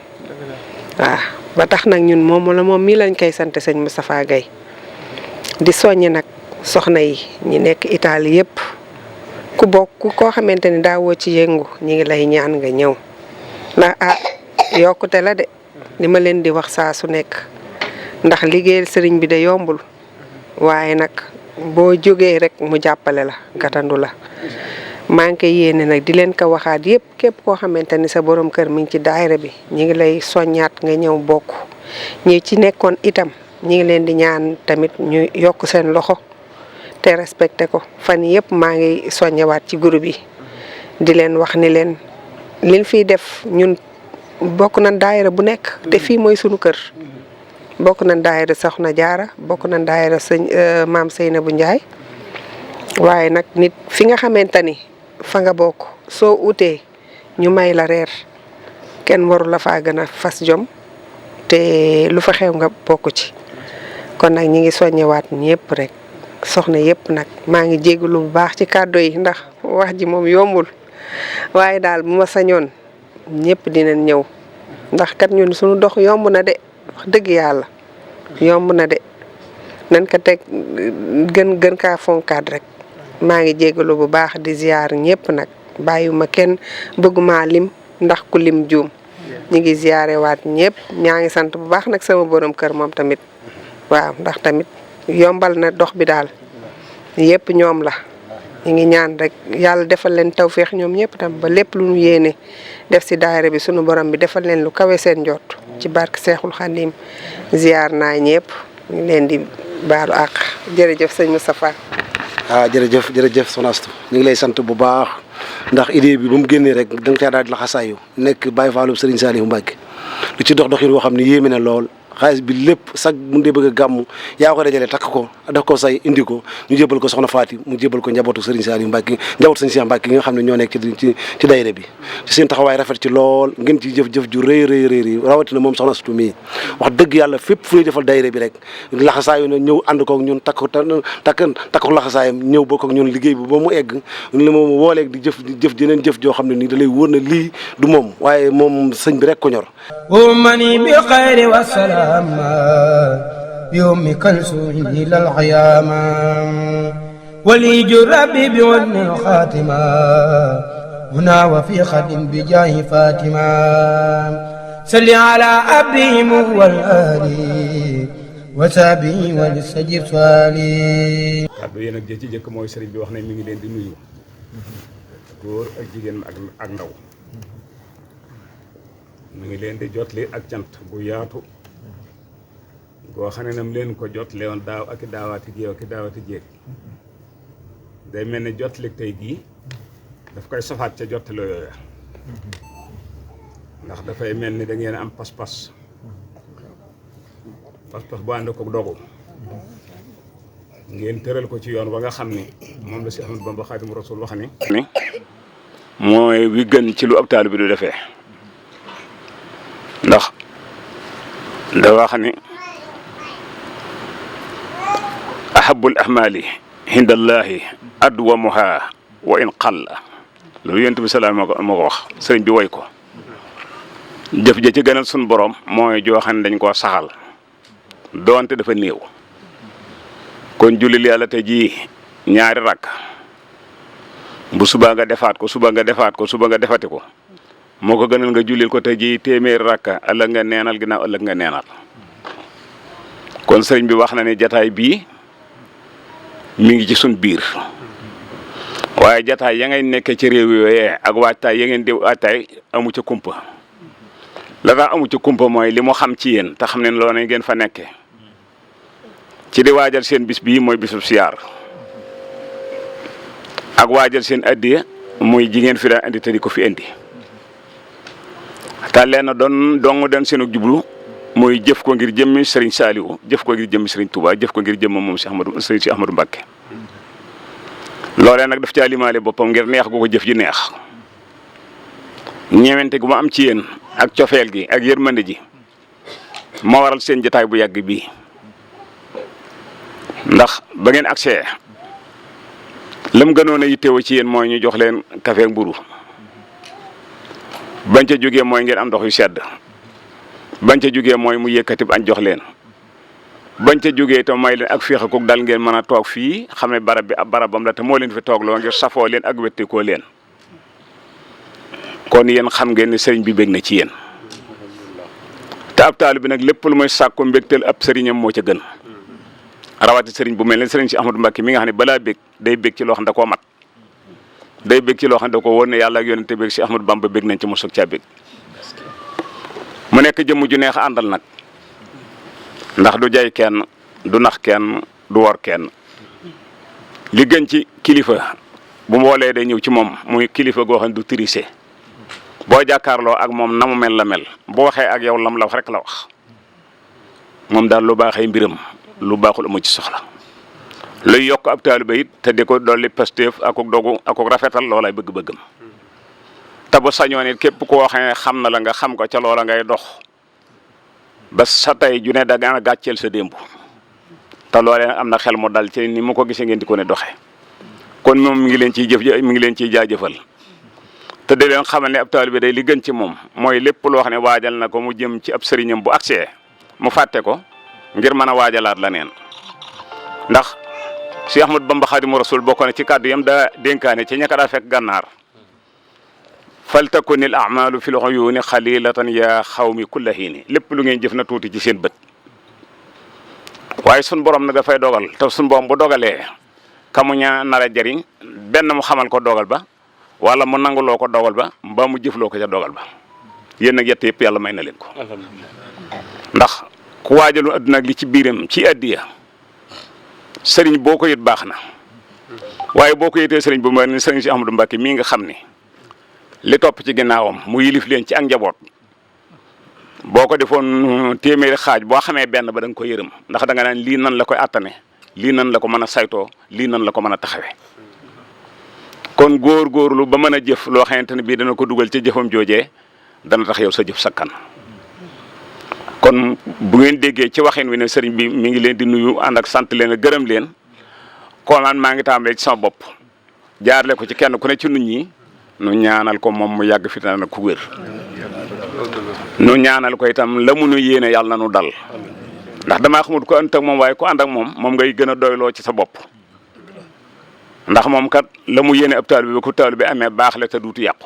waaw ba tax nag ñun moom mii lañ koy sant sëñ Moustapha Guèye di soññ nag soxna yi ñi nekk Italie yëpp ku bokk koo xamante ni daawoo ci yëngu ñi ngi lay ñaan nga ñëw ndax yokkute la de li ma leen di wax saa su nekk ndax liggéeyal sëriñ bi de yombul waaye nag boo jógee rek mu jàppale la gatandu la maa ngi koy yéene nag di leen ko waxaat yëpp képp koo xamante ni sa borom kër mi ngi ci daayira bi ñi ngi lay soññaat nga ñëw bokk ñi ci nekkoon itam ñi ngi leen di ñaan tamit ñu yokk seen loxo te respecté ko fan yëpp maa ngi soññewaat ci groupe yi di leen wax ni leen liñ fiy def ñun bokk nañ daayira bu nekk te fii mooy sunu kër bokk nañ daayira Soxna Jaara bokk nañ daayira sëñ maam Seynabou Ndiaye waaye nag nit fi nga xamante ni fa nga bokk soo utee ñu may la reer kenn waru la faa gën a fas jom te lu fa xew nga bokk ci kon nag ñi ngi soññewaat ñëpp rek soxna yëpp nag maa ngi jégalu bu baax ci kàddu yi ndax wax ji moom yombul waaye daal bu ma sañoon ñëpp dinañ ñëw ndax kat ñun suñu dox yomb na de wax dëgg yàlla yomb na de nañ ko teg gën kaa fonkaat rek maa ngi jégalu bu baax di ziar ñëpp nag bàyyiwuma kenn bëgguma lim ndax ku lim juum ñu ngi ziare waat ñëpp ñaa ngi sant bu baax nag sama borom kër moom tamit waaw ndax tamit yombal na dox bi daal yëpp ñoom la ñu ngi ñaan rek yàlla defal leen tawféex ñoom ñëpp tam ba lépp lu ñu yéene def ci daayira bi sunu borom bi defal leen lu kawe seen njort ci barke Seexul Xadim ziar naa ñëpp ñu leen di baalu àq jërëjëf sëñ Moustapha. jërëjëf Soxna Astou ñu ngi lay sant bu baax ndax idée bi ba mu génnee rek da nga caa daal di laxasaayu nekk Baye Fallou Serigne Saliou Mbacké lu ci doxin woo xam ne yéeme na lool xaalis bi lépp sax mu dee bëgg a gàmm yaa ko dajale takk ko def ko say indi ko ñu jébal ko Soxna Faati mu jébal ko njabootu Serigne Saliou Mbacké njabootu Serigne Cheikh Mbacké yi nga xam ne ñoo nekk ci daayira bi ci seen taxawaay rafet ci lool ngeen ci jëf ju rëy rawatina moom Soxna Astou mii wax dëgg yàlla fépp fu ñuy defal daayira bi rek laxasaayu na ñëw ànd kook ñun takk laxasaayam ñëw bokk ak ñun liggéey bi ba mu egg li moom wooleeg di jëf jeneen jëf joo xam ne nii da lay wóor na lii du moom waaye moom sëñ bi rek ko ñor بيوم كلثوم إلى القيامة ولي ربي بودن الخاتمة هنا وفي خد بجاه فاطمة صل على أبيهم والآل وسابه وللسجر صالي kàddu yi nag ci jëkk mooy sëriñ bi wax ne mi ngi leen di nuyu góor ak jigéen ak ndaw mi ngi leen di jotli ak cant bu yaatu goo xam ne nam leen ko jotle woon daaw ak i daawaati jéeg day mel ne jotli tey gii daf koy sofaat ca jottale yooya ndax dafay mel ni da ngeen am pas-pas bu ànd ko dogu ngeen tëral ko ci yoon wa nga xam ni moom la si Ahmadu Bamba Xaadimu Rasuul wax ni mooy wi gën ci lu ab taalibe bi du defee ndax da wax ni ahabul ahmali hindallahi adwamuha wa in qalla loolu yonent bi salaam moo ko wax sëriñ bi woy ko jëf ja ci gënal suñ borom mooy joo xam ne dañ koo saxal doonte dafa néew kon jullil yàlla te ji ñaari rakk bu subaa nga defaat ko suba nga defaat ko suba nga defati ko moo ko gënal nga jullil ko tey ji téeméeri rakka ëllëg nga neenal ginnaaw ëllëg nga neenal kon sëriñ bi wax na ne jataay bii mi ngi ci sun biir waaye jataay ya ngay nekk ci réew yooyee ak waajtaay ya ngeen di waajtaay amu ca kumpa la tax amu ca kumpa mooy li mu xam ci yéen te xam ne loo ne ngeen fa nekke ci di waajal seen bis bii mooy bisub siyaar ak waajal seen addiya muy jigéen fi daan indi te di ko fi indi te leen dong den seenu jublu mooy jëf ko ngir jëmmi Serigne Saliou jëf ko ngir jëmmi Serigne Touba jëf ko ngir jëmma moom Serigne Ahmadou Mbacké loolee nag daf caa limaale boppam ngir neex gu ko jëf ji neex ñeewante gu ma am ci yéen ak cofeel gi ak yërmande ji moo waral seen jotaay bu yàgg bii ndax ba ngeen accès lam gënoon a yittewoo ci yéen mooy ñu jox leen café ak mburu bañ ca jógee mooy ngeen am ndox yu sedd bañ ca jógee mooy mu yëkkati añ jox leen bañ ca jógee itam may leen ak féex ak dal ngeen mën a toog fii xam ne barab bi ab barabam la te moo leen fi toogloo ngir safoo leen ak wettikoo leen kon yéen xam ngeen ne sëriñ bi bég na ci yéen te ab taalibe bi nag lépp lu muy sàkku mbégteel ab sëriñam moo ca gën rawati sëriñ bu mel ne sëriñ si Ahmadou Mbacké mi nga xam ne balaa bég day bég ci loo xam ne da koo mat day bég ci loo xam ne da ko wóor ne yàlla ak yonente bég si Ahmadou Bamba bég nañ ci mosug caa bég mu nekk jëmm ju neex a àndal nag ndax du jay kenn du nax kenn du wor kenn li gën ci kilifa bu mboolee day ñëw ci moom muy kilifa goo xam ne du tricher boo jàkkaarloo ak moom na mu mel la mel boo waxee ak yow lam la wax rek la wax moom daal lu baaxee mbiram lu baaxul amu ci soxla luy yokk ab taalibe it te di ko dolli Pastef ak dogu ak rafetal loolay bëgg-bëggam te bu sañoon it képp koo xam na la nga xam ko ca loola ngay dox ba sa tey ju ne da nga gàcceel sa démb te loolee am na xel mu dal ci ni mu ko gisee ngeen di ko ne doxee kon moom mi ngi leen ciy mi ngi leen ciy jaajëfal te di leen xamal ne ab taalibe day li gën ci moom mooy lépp loo xam ne waajal na ko mu jëm ci ab sëriñam bu agsee mu fàtte ko ngir mën a waajalaat la neen ndax Cheikh Ahmadou Bamba Khadimu Rasul bokk na ci kàddu yam daa dénkaane ci ñaka daa fekk gànnaar fal takunil a'malu fil uyuni xalilatan ya xawmi kulla hiini lépp lu ngeen jëf na tuuti ci seen bët waaye sun borom nag dafay dogal te sun borom bu dogalee kamu ña nar a jariñ benn mu xamal ko dogal ba wala mu nanguloo ko dogal ba mbaa mu jëfloo ko ca dogal ba yéen nag yett yëpp yàlla may na leen ko ndax ku waajalu adduna ak li ci biiram ci addiya sëriñ boo ko yët baax na waaye boo ko yëtee sëriñ bu mel ni sëriñ si Ahmadou Mbacké mii nga xam ni li topp ci ginnaawam mu yilif leen ci ak njaboot boo ko defoon téeméeri xaaj boo xamee benn ba da nga ko yërëm ndax da nga naan lii nan la koy attane lii nan la ko mën a saytoo lii nan la ko mën a taxawee kon góor-góorlu ba mën a jëf loo xamante ne bii dana ko dugal ca jëfam joojee dana tax yow sa jëf sakkan kon bu ngeen déggee ci waxin wi ne sëriñ bi mi ngi leen di nuyu ànd ak sant leen ak gërëm leen kon man maa ngi tàmbalee ci sama bopp jaarle ko ci kenn ku ne ci nit ñi nu ñaanal ko moom mu yàgg fi na ku wér nu ñaanal ko itam la mu nu yéene yàlla na nu dal ndax damaa xamul ko ànd ak moom waaye ku ànd ak moom ngay gën a doyloo ci sa bopp ndax moom kat la mu yéene ab taalibe bi ku taalibe bi amee baax la te duutu yàqu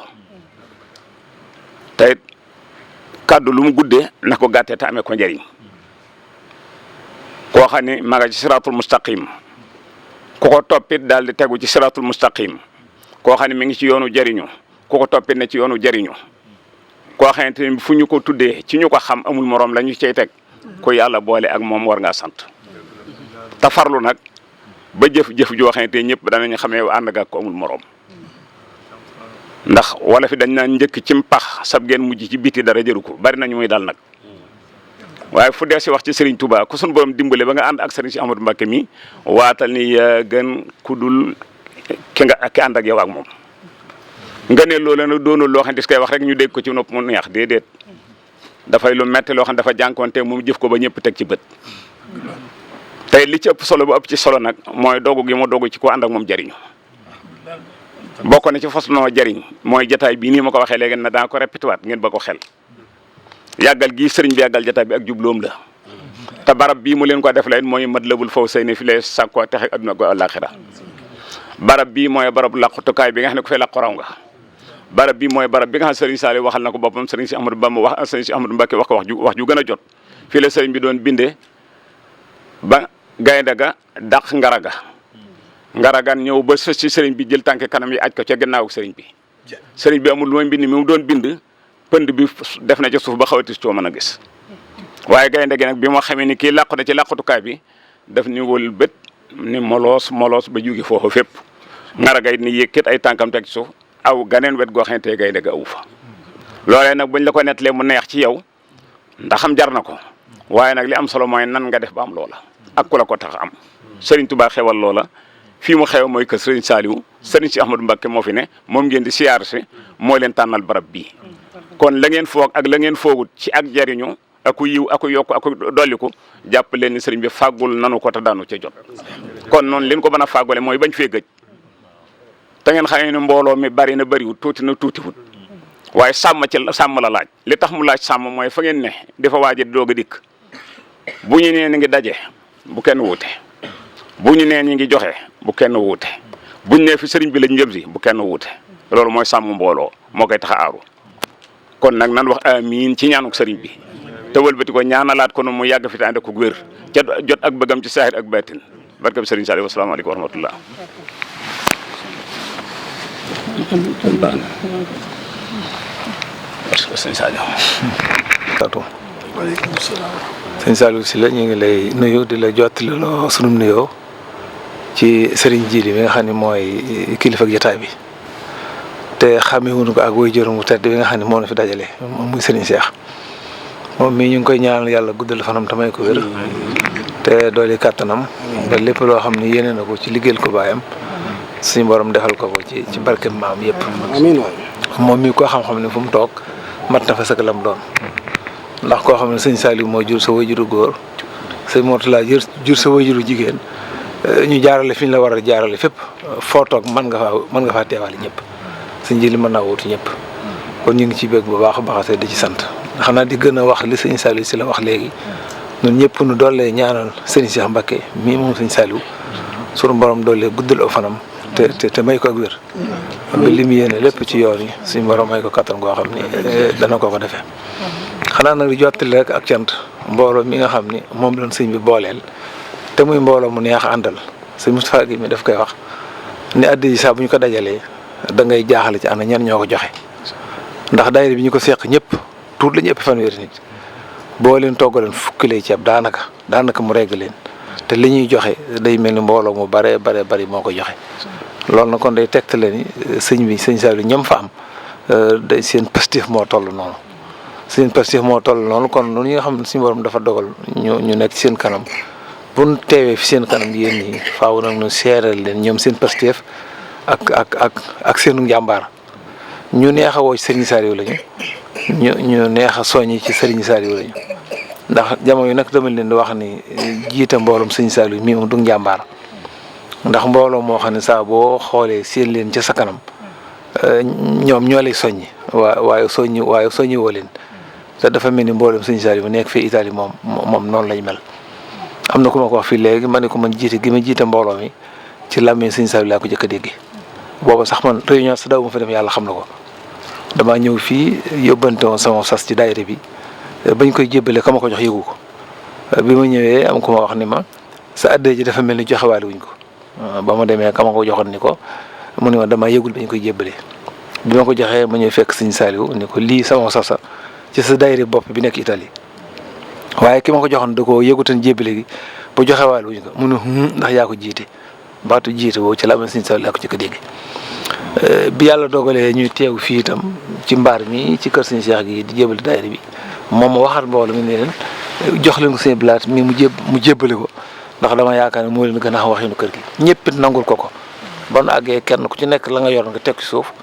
te kàddu lu mu guddee na ko gàttee te amee ko njëriñ koo xam ne ma nga ci siratul mustaqim ku ko toppit daal di tegu ci siratul mustaqim koo xam ne mi ngi ci yoonu jëriñu ku ko toppit ne ci yoonu jëriñu koo xamante ni fu ñu ko tuddee ci ñu ko xam amul morom la ñu cay teg ku yàlla boole ak moom war ngaa sant te farlu nag ba jëf-jëf joo xamante ñëpp danañu xamee ànd nga ko amul morom ndax wala fi dañ naan njëkk ci mpax sab geen mujj ci biti dara jëru ko bari nañu muy dal nag waaye fu dee si wax ci Serigne Touba ku suñu borom dimbale ba nga ànd ak Serigne si Ahmadou Mbacké mi waatal ni yaa gën ku dul ki ànd ak yow ak moom nga ne loola nag doonul loo xam ne dis koy wax rek ñu dégg ko ci nopp mu neex déedéet dafay lu metti loo xam ne dafa jànkonte moom jëf ko ba ñëpp teg ci bët tey li ci ëpp solo bu ëpp ci solo nag mooy dogu gi mu dogu ci ko ànd ak moom jariñu bokk na ci fas noo jariñ mooy jataay bii nii ma ko waxee léegi na daa ko répété waat ngeen ba ko xel yàggal gii sëriñ bi yàggal jataay bi ak jubloom la te barab bii mu leen ko def la it mooy Matlabul Fawzayni fi lay sàkkoo texe adduna ko àllaaxira barab bii mooy barab làqutukaay bi nga xam ne ku fay làqu raw nga barab bi mooy barab bi nga xam Serigne Saliou waxal na ko boppam Serigne si Ahmadou Bamba wax Serigne si Ahmadou Mbacké wax ko wax ju gën a jot fii la Serigne bi doon bindee ba gaynde ga dàq ngaragan ñëw ba sës ci Serigne bi jël tànk kanam yi aj ko ca gannaaw Serigne bi Serigne bi amul lu may mbind mi mu doon bind pënd bi def na ca suuf ba xawatis coo mën a gis waaye gaynde gi nag bi moo xamee ni kii làqu na ci làqutukaay bi daf ni wël bët ni moloos ba jóge foofu fépp ngaragay ni yëkkat ay tànkam teg ci suuf aw ganeen wet goo xamante ne gaynde ga awu fa loolee nag buñ la ko nettalee mu neex ci yow ndax xam jar na ko waaye nag li am solo mooy nan nga def ba am loola ak ku la ko tax am Serigne Touba xewal loola fii mu xew mooy kër Serigne Saliou Serigne si Ahmadou Mbacké moo fi ne moom ngeen di siyaar si moo leen tànnal barab bii kon la ngeen foog ak la ngeen foogut ci ak jariñu aku yiw aku yokku aku dolliku jàpp leen ni Serigne bi fàggul nanu ko te daanu ca jot kon noonu leen ko mën a fàggule mooy bañ fee gëj te ngeen xam ne mbooloo mi bari na bariwut tuuti na tuutiwut waaye sàmm la laaj li tax mu laaj sàmm mooy fa ngeen ne dafa waaje doog a dikk bu ñu nee ni ngi daje bu kenn wuute bu ñu nee ñi ngi joxe bu kenn wuute buñ nee fi Serigne bi lañ jëm si bu kenn wuute loolu mooy sàmm mbooloo moo koy tax a aaru kon nag nan wax amiin ci ñaanuk Serigne bi te wëlbati ko ñaanalaat ko mu yàgg fi tànde ko wér ca jot ak bëggam ci saahir ak baatin barke bi Serigne Saliou wasalaamaaleykum wa rahmatullah waaleykum salaam. Sëñ Saliou Sylla ñu ngi lay nuyu di la jottali loo sunu nuyoo ci Serigne Djily mi nga xam ne mooy kilifa ak jotaay bi te xamewuñu ko ak waajuram bu tedd bi nga xam ne moo na fi dajale moom muy Serigne Cheikh moom mii ñu ngi koy ñaanal yàlla guddal fanam tamay ko wér te dooli kàttanam ba lépp loo xam ne yéene na ko ci liggéeyal ko baayam suñu borom defal ko ci barke maam yëpp. amiin waay. moom mii koo xam-xam ne fu mu toog mat na fa sëkk lam doon ndax koo xam ne sëñ Saliou moo jur sa wajuru góor sëñ Mourtala jur sa wajuru jigéen ñu jaarale fi ñu la war a jaarale fépp foo toog mën nga faa teewaale ñëpp sëñ Djily mën naa wutu ñëpp kon ñu ngi ci bëgg bu baax a baax di ci sant xam naa di gën a wax li sëñ Saliou Sylla wax léegi ñun ñëpp nu doole ñaanal sëñ Cheikh Mbacké mii moom sëñ Saliou sunu borom doole guddal aw fanam te may ko ak wér ba li mu yéene lépp ci yoon yi suñu borom may ko kattan goo xam ni dana ko defee xanaa nag di jottali rek ak cant mbooloo mi nga xam ni moom lañ sëñ bi booleel te muy mbooloo mu neex àndal sëñ Moustapha gi mi daf koy wax ni addi ji saa bu ñu ko dajalee da ngay jaaxale ci ana ñan ñoo ko joxe ndax daayira bi ñu ko seq ñëpp tuut la ñu ëpp fanweeri nit boo leen toggaleen fukki lay ceeb daanaka mu regg leen te li ñuy joxe day mel ni mbooloo mu bari moo ko joxe loolu na kon day tegtale ni sëñ Saliou ñam fa am day seen pastif moo toll noonu kon noonu ñi nga xam ne suñu borom dafa dogal ñu nekk ci seen kanam bu ñu teewee fi seen kanam yéen ñi faaw nag ñu seeral leen ñoom seen pastif ak seenu njàmbaar ñu neex a woo ci Serigne Saliou lañu ñu neex a soññi ci Serigne Saliou lañu ndax jamono yi nag dama leen di wax ni jiite mbooloom Serigne Saliou mii moom du njàmbaar ndax mbooloo moo xam ne saa boo xoolee seen leen ca sa kanam ñoom ñoo lay soññi waaye soññi woo leen te dafa mel ni mboolem Serigne Saliou bu nekk fii Italie moom noonu lañ mel. am na ku ma ko wax fii léegi ma ne ko man jiite gi ma jiite mbooloo mi ci làmmiñ Serigne Saliou laa ko jëkk a dégg booba sax man réunion sa daw ma fa dem yàlla xam na ko damaa ñëw fii yóbbante woon sama sas ci daayira bi bañ koy jébbale ka ma ko jox yëgu ko bi ma ñëwee am ku ma wax ni ma sa addee ji dafa mel ni joxewaale wuñ ko ba ma demee ka ma ko joxoon ni ko mu ne ma damaa yëgul bañ koy jébbale bi ma ko joxee ma ñëw fekk Serigne Saliou ni ko lii sama sasa ci sa daayira bopp bi nekk Italie waaye ki ma ko joxoon da koo yëgutan jébbale gi ba joxewaale wuñ ko mu ne ndax yaa ko jiite baatu jiite woo ci la ma Serigne Saliou laa ko ci ko dégg bi yàlla dogalee ñuy teew fii itam ci mbaar mi ci kër Serigne Cheikh gi di jébbale daayira bi moom ma waxaat mbooloo mi ne leen jox leen ko seen blaat mi mu jébbale ko ndax dama yaakaar ne moo leen gën a waxinu kër gi ñëpp it nangul ko ba nu àggee kenn ku ci nekk la nga yor nga teg ci suuf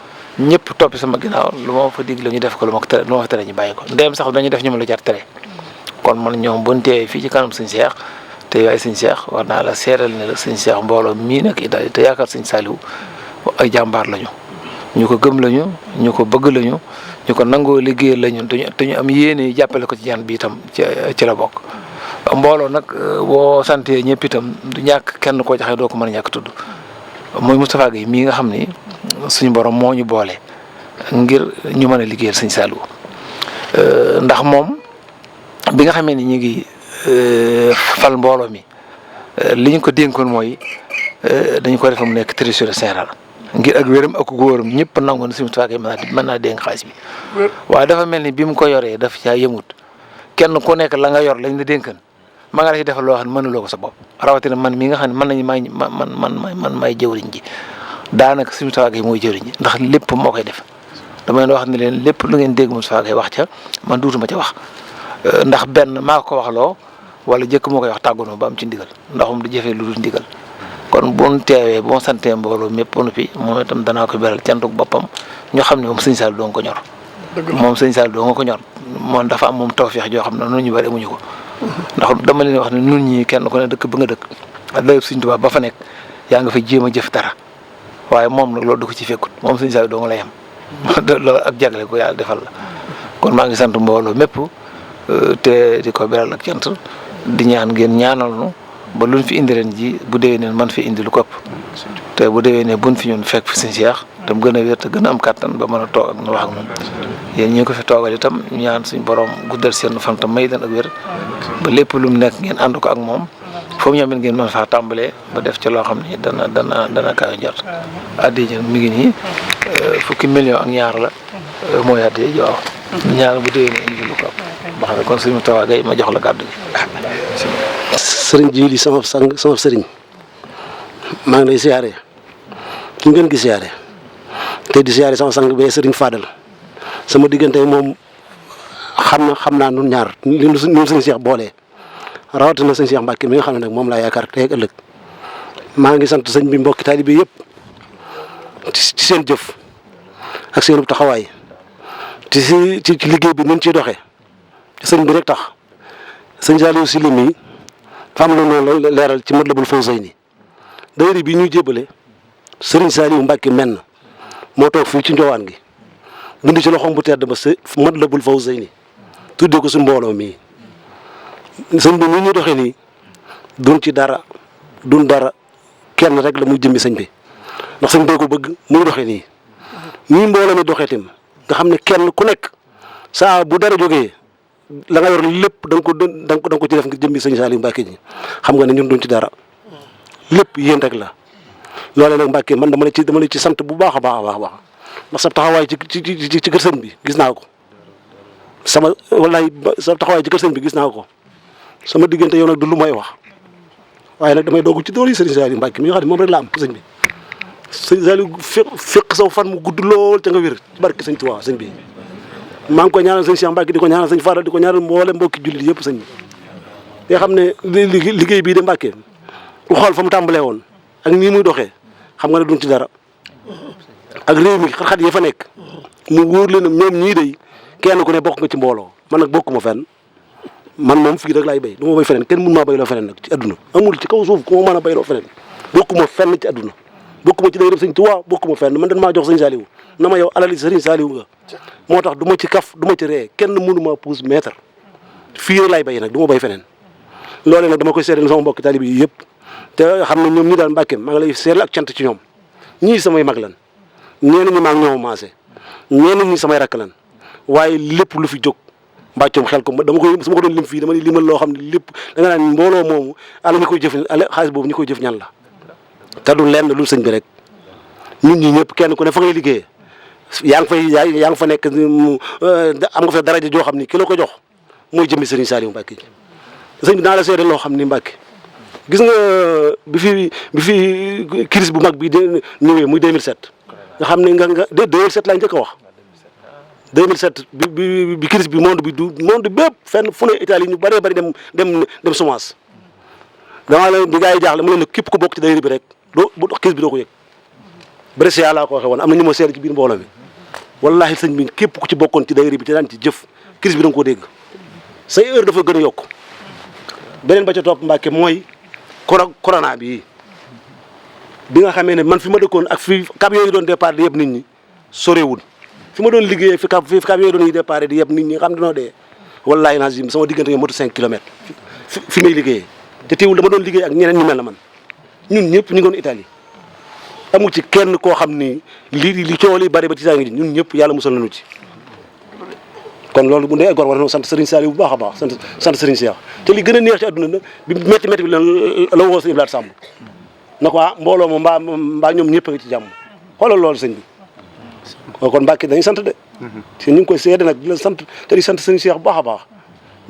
ñëpp toppi sama ginnaaw lu ma fa digle ñu def ko lu ma fa tere ñu bàyyi ko ndéem sax dañuy def ñu ma la jar tere kon man ñoom bu ñu teewee fii ci kanam Serigne Cheikh te yaay Serigne Cheikh war naa la seeral ne la Serigne Cheikh mbooloo mii nekk Italie te yaakaar Serigne Saliou ay jàmbaar lañu ñu ko gëm lañu ñu ko bëgg lañu ñu ko nangoo liggéeyal lañu te ñu am yéene jàppale ko ci ñaan bi itam ci la bokk. mbooloo nag boo santee ñëpp itam du ñàkk kenn koo joxe doo ko mën a ñàkk tudd muy Moustapha Guèye mii nga xam ni suñu borom moo ñu boole ngir ñu mën a liggéeyal sëñ Saliou ndax moom bi nga xamee ni ñu ngi fal mbooloo mi li ñu ko dénkoon mooy dañu ko defa mu nekk trésorier général ngir ak wéram ak góoram ñëpp nangu na suñu tubaab mën naa dénk xaalis bi waaye dafa mel ni bi mu ko yoree daf caa yëmut kenn ku nekk la nga yor lañ la dénkan ma nga la ci defal loo xam ne mënuloo ko sa bopp rawatina man mi nga xam ne mën nañu man may jëwriñ ji daanaka suñu tubaab mooy jëwriñ ji ndax lépp moo koy def dama leen wax ne leen lépp lu ngeen dégg mu tubaab wax ca man duutuma ca wax ndax benn maa ko waxloo wala jëkk moo koy wax tàggunoo ba am ci ndigal ndax moom du jëfee lu dul ndigal kon bu ñu teewee bu ma santee mbooloo mépp ba noppi moom itam danaa ko beral cantuk boppam ñoo xam ne moom sëñ Saliou doo nga ko ñor. moom sëñ Saliou doo nga ko ñor moom dafa am moom tawfeex joo xam ne noonu ñu bari amuñu ko. ndax dama leen wax ne nun ñi kenn ku ne dëkk ba nga dëkk ak dayoo Sëñ Tuubaa ba fa nekk yaa nga fa jéem a jëf dara waaye moom nag loolu du ko ci fekkut moom sëñ Saliou doo nga lay am loolu ak jagle ko yàlla defal la kon maa ngi sant mbooloo mépp te di ko beral ak cant di ñaan ngeen ñaanal nu ba luñ fi indi ren ji bu déwénee man fi indi lu ko ëpp te bu déwénee buñ fi ñun fekk fi sëñ Cheikh tam gën a wér te gën a am kàttan ba mën a toog ak nu wax ak moom yéen ñi ko fi toogal itam ñaan suñ borom guddal seen fan tam may leen ak wér ba lépp lu mu nekk ngeen ànd ko ak moom foofu ñoom it ngeen mën faa tàmbalee ba def ci loo xam ni dana kaay jot addi ji mi ngi nii fukki million ak ñaar la mooy addi ji waaw ñaar bu déwénee indi lu ko ëpp ba xam ne kon suñu tawa gay ma jox la kàddu gi sëriñ Jili sama sëriñ maa ngi lay siyaare ki ngeen gi siyaare te di siyaare sama sang bee sëriñ Fadal sama diggante moom xam naa nun ñaar li nu sëñ Cheikh boolee rawatina sëñ Cheikh Mbacke mi nga xam ne nag moom laa yaakaar tey ak ëllëg maa ngi sant sëñ bi mbokki taalibe bi yëpp ci seen jëf ak seen taxawaay ci liggéey bi nun ciy doxee sëñ bi rek tax sëñ Saliou si lim yi fa am lu noonu leeral ci Matlabul Fawzayni daayira bi ñuy jébale sëriñ Saliou Mbacke menn moo toog fii ci njowaan gi bind ci loxoom bu tedd ba Matlabul Fawzayni tuddee ko suñu mbooloo mii sëñ bi ni ñuy doxee nii duñ ci dara duñ dara kenn rek la muy jëmmi sëñ bi ndax sëñ bee ko bëgg muy doxee nii ñii mbooloo mi doxee tim nga xam ne kenn ku nekk saa bu dara jógee la nga yor lépp da nga ko ci def ngir jëmmi sëñ Saliou Mbacke ji xam nga ne ñun duñ ci dara lépp yéen rek la loolee nag Mbacke man dama la ci sant bu baax a baax ndax sa taxawaay ci kër sëñ bi gis naa ko sa taxawaay ci kër sëñ bi gis naa ko sama diggante yow nag du lu may wax waaye nag damay doog ci dool yi sëriñ Saliou Mbacke mi nga xam ne moom rek la am sëñ bi sëñ Saliou fekk saw fan mu gudd lool ca nga wér ci barke sëñ Tuubaa sëñ bi maa ngi koy ñaanal sëñ Cheikh Mbacke di ko ñaanal sëñ Fadal di ko ñaanal mboolem mbokki jullit yëpp sëñ bi nga xam ne liggéey bii de Mbacke ku xool fa mu tàmbalee woon ak nii muy doxee xam nga ne duñ ci dara ak réew mi xat-xat yi fa nekk mu wóor leen ñoom ñii de kenn ku ne bokk nga ci mbooloo man nag bokkuma fenn man moom fii rek laay béy du ma béy feneen kenn mun maa béyloo feneen nag ci adduna amul ci kaw suuf ku ma mën a béyloo feneen bokkuma fenn ci adduna bokkuma ci day def sëñ Tuubaa bokkuma fenn man dañ maa jox sëñ Saliou na ma yow alali sëriñ Saliou nga moo tax du ma ci kaf du ma ci ree kenn mënu maa pousse mètre fii rek laay béy nag du ma béy feneen loolee nag dama koy seedeel sama mbokki taalibe yi yëpp te xam ne ñoom ñi daal Mbàkke maa ngi lay seedeel ak cant ci ñoom ñii samay mag lan ñenn ñi maa ngi ñoom maase ñenn ñi samay rakk lan waaye lépp lu fi jóg mbàccum xel ko dama koy su ma ko doon lim fii dama ni limal loo xam ne lépp da nga naan mbooloo moomu ala ñu koy jëf xaalis boobu ñu koy jëf ñan la te du lenn lu sëñ bi rek ñun ñi ñëpp kenn ku ne fa ngay liggéeyee yaa ngi fa nekk am nga fa daraja joo xam ni ki la ko jox mooy jëmmi sëriñ Saliou Mbacke sëñ bi naa la seede loo xam ni Mbacke gis nga bi fi crise bu mag bi ñëwee muy 2007 nga xam ne nga 2007 laa njëkk a wax 2007 bi crise bi monde bépp fenn fu ne Italie ñu bëree bëri dem chômage damaa la bi gars yi jaaxle mu leen ne képp ku bokk ci daayira bi rek bu crise bi doo ko yëg Brescia laa ko waxee woon am na ñu ma seede ci biir mbooloo mi wallaahi sëñ bi képp ku ci bokkoon ci daayira bi te daan ci jëf crise bi da nga koo dégg say heure dafa gën a yokk beneen ba ca topp Mbàkke mooy corona bi nga xamee ne man fi ma dëkkoon ak fi camion yi doon départ di yëpp nit ñi sorewul fi ma doon liggéeyee fi camion yi doon yi départ di yëpp nit ñi xam dañoo dee wallaahi nazim sama diggante nga motu 5 kilomètres fi may liggéeyee te teewul dama doon liggéey ak ñeneen ñu mel na man ñun ñëpp ñu ngi woon Italie amu ci kenn koo xam ni li coow li bari ba ci saa ngi ñun ñëpp yàlla musal nañu ci. kon loolu bu dee gor war na sant Serigne Saliou bu baax a baax sant Serigne Cheikh te li gën a neex ci àdduna nag bi métti bi la woo Serigne Blaat Samb na ko mbooloo moom mbaa ñoom ñëpp a ngi ci jàmm xoolal loolu sëñ bi kon Mbàkke dañuy sant de te ñu ngi koy seede nag di la sant te di sant Serigne Cheikh bu baax a baax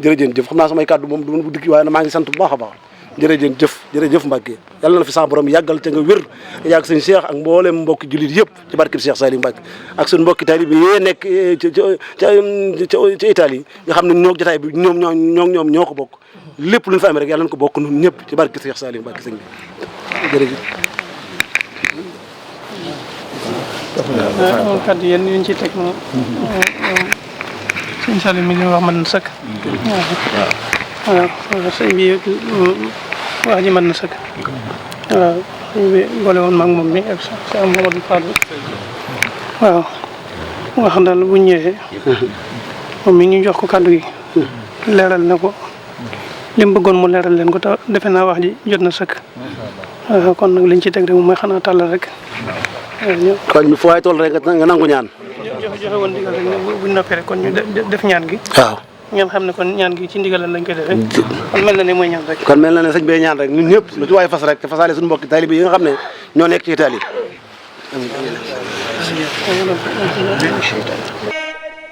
jërëjëf xam naa samay kàddu moom du ma bu dikki waaye maa ngi sant bu baax a baax jërëjëf Mbàkke yàlla na fi sa borom yàggal te nga wér yàgg sëñ Cheikh ak mboolem mbokki jullit yëpp ci barkeb Cheikh Saliou Mbàkke ak suñu mbokki taalibe yi nekk ca Italie nga xam ne ñoo jotaay bi ñoom ñoo ko bokk lépp lu ñu fa amee rek yàlla na ko bokk ñun ñëpp ci barkeb Cheikh Saliou Mbàkke sëñ bi jërëjëf. kaddu yéen ñu ci teg moom sëñ Saliou mi li wax mën na sëkk waaw sëñ bi wax ji mën na sëkk waaw sëñ bi boole woon maag moom mi ak Cheikh Mamadou Fall waaw wax daal bu ñëwee moom mi ñu jox ko kàddu gi leeral na ko li mu bëggoon mu leeral leen ko te defe naa wax ji jot na sëkk kon nag liñ ci teg rek moom mooy xanaa tàllal rek kon fu waay toll rek nga nangu ñaan. joxe woon ndigal rek ne bu noppee rek kon ñu def ñaan gi. waaw ngeen xam ne kon ñaan gi ci ndigalal lañ koy defee. kon mel na ne mooy ñaan rek. kon mel na ne sëñ bee ñaan rek ñun ñëpp lu ci waay fas rek te fasaale suñu mbokki taalibe yi nga xam ne ñoo nekk ci Italie.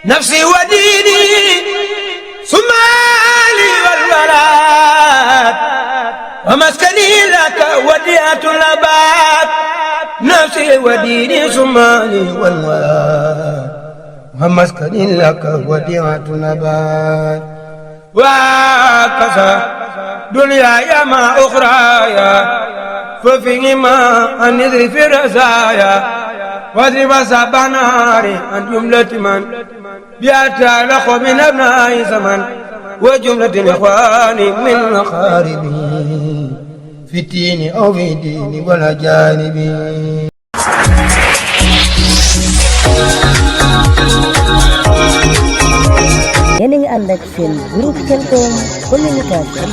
nafsi wa diini sumaali wal walaat wa maskani laka wadiatul abaat nafsi wa diini sumaali wal walaat wa maskani laka wadiatul abaat wa kasa dunyaaya ma uxraaya fa fihima an idri fi rasaaya واضرب سبع نار عن جملة من بيأتى لخ من أبناء زمن وجملة الإخوان من الأقارب في الدين أو في الدين والأجانب yéen a ngi ànd ak seen groupe Khelcom communication.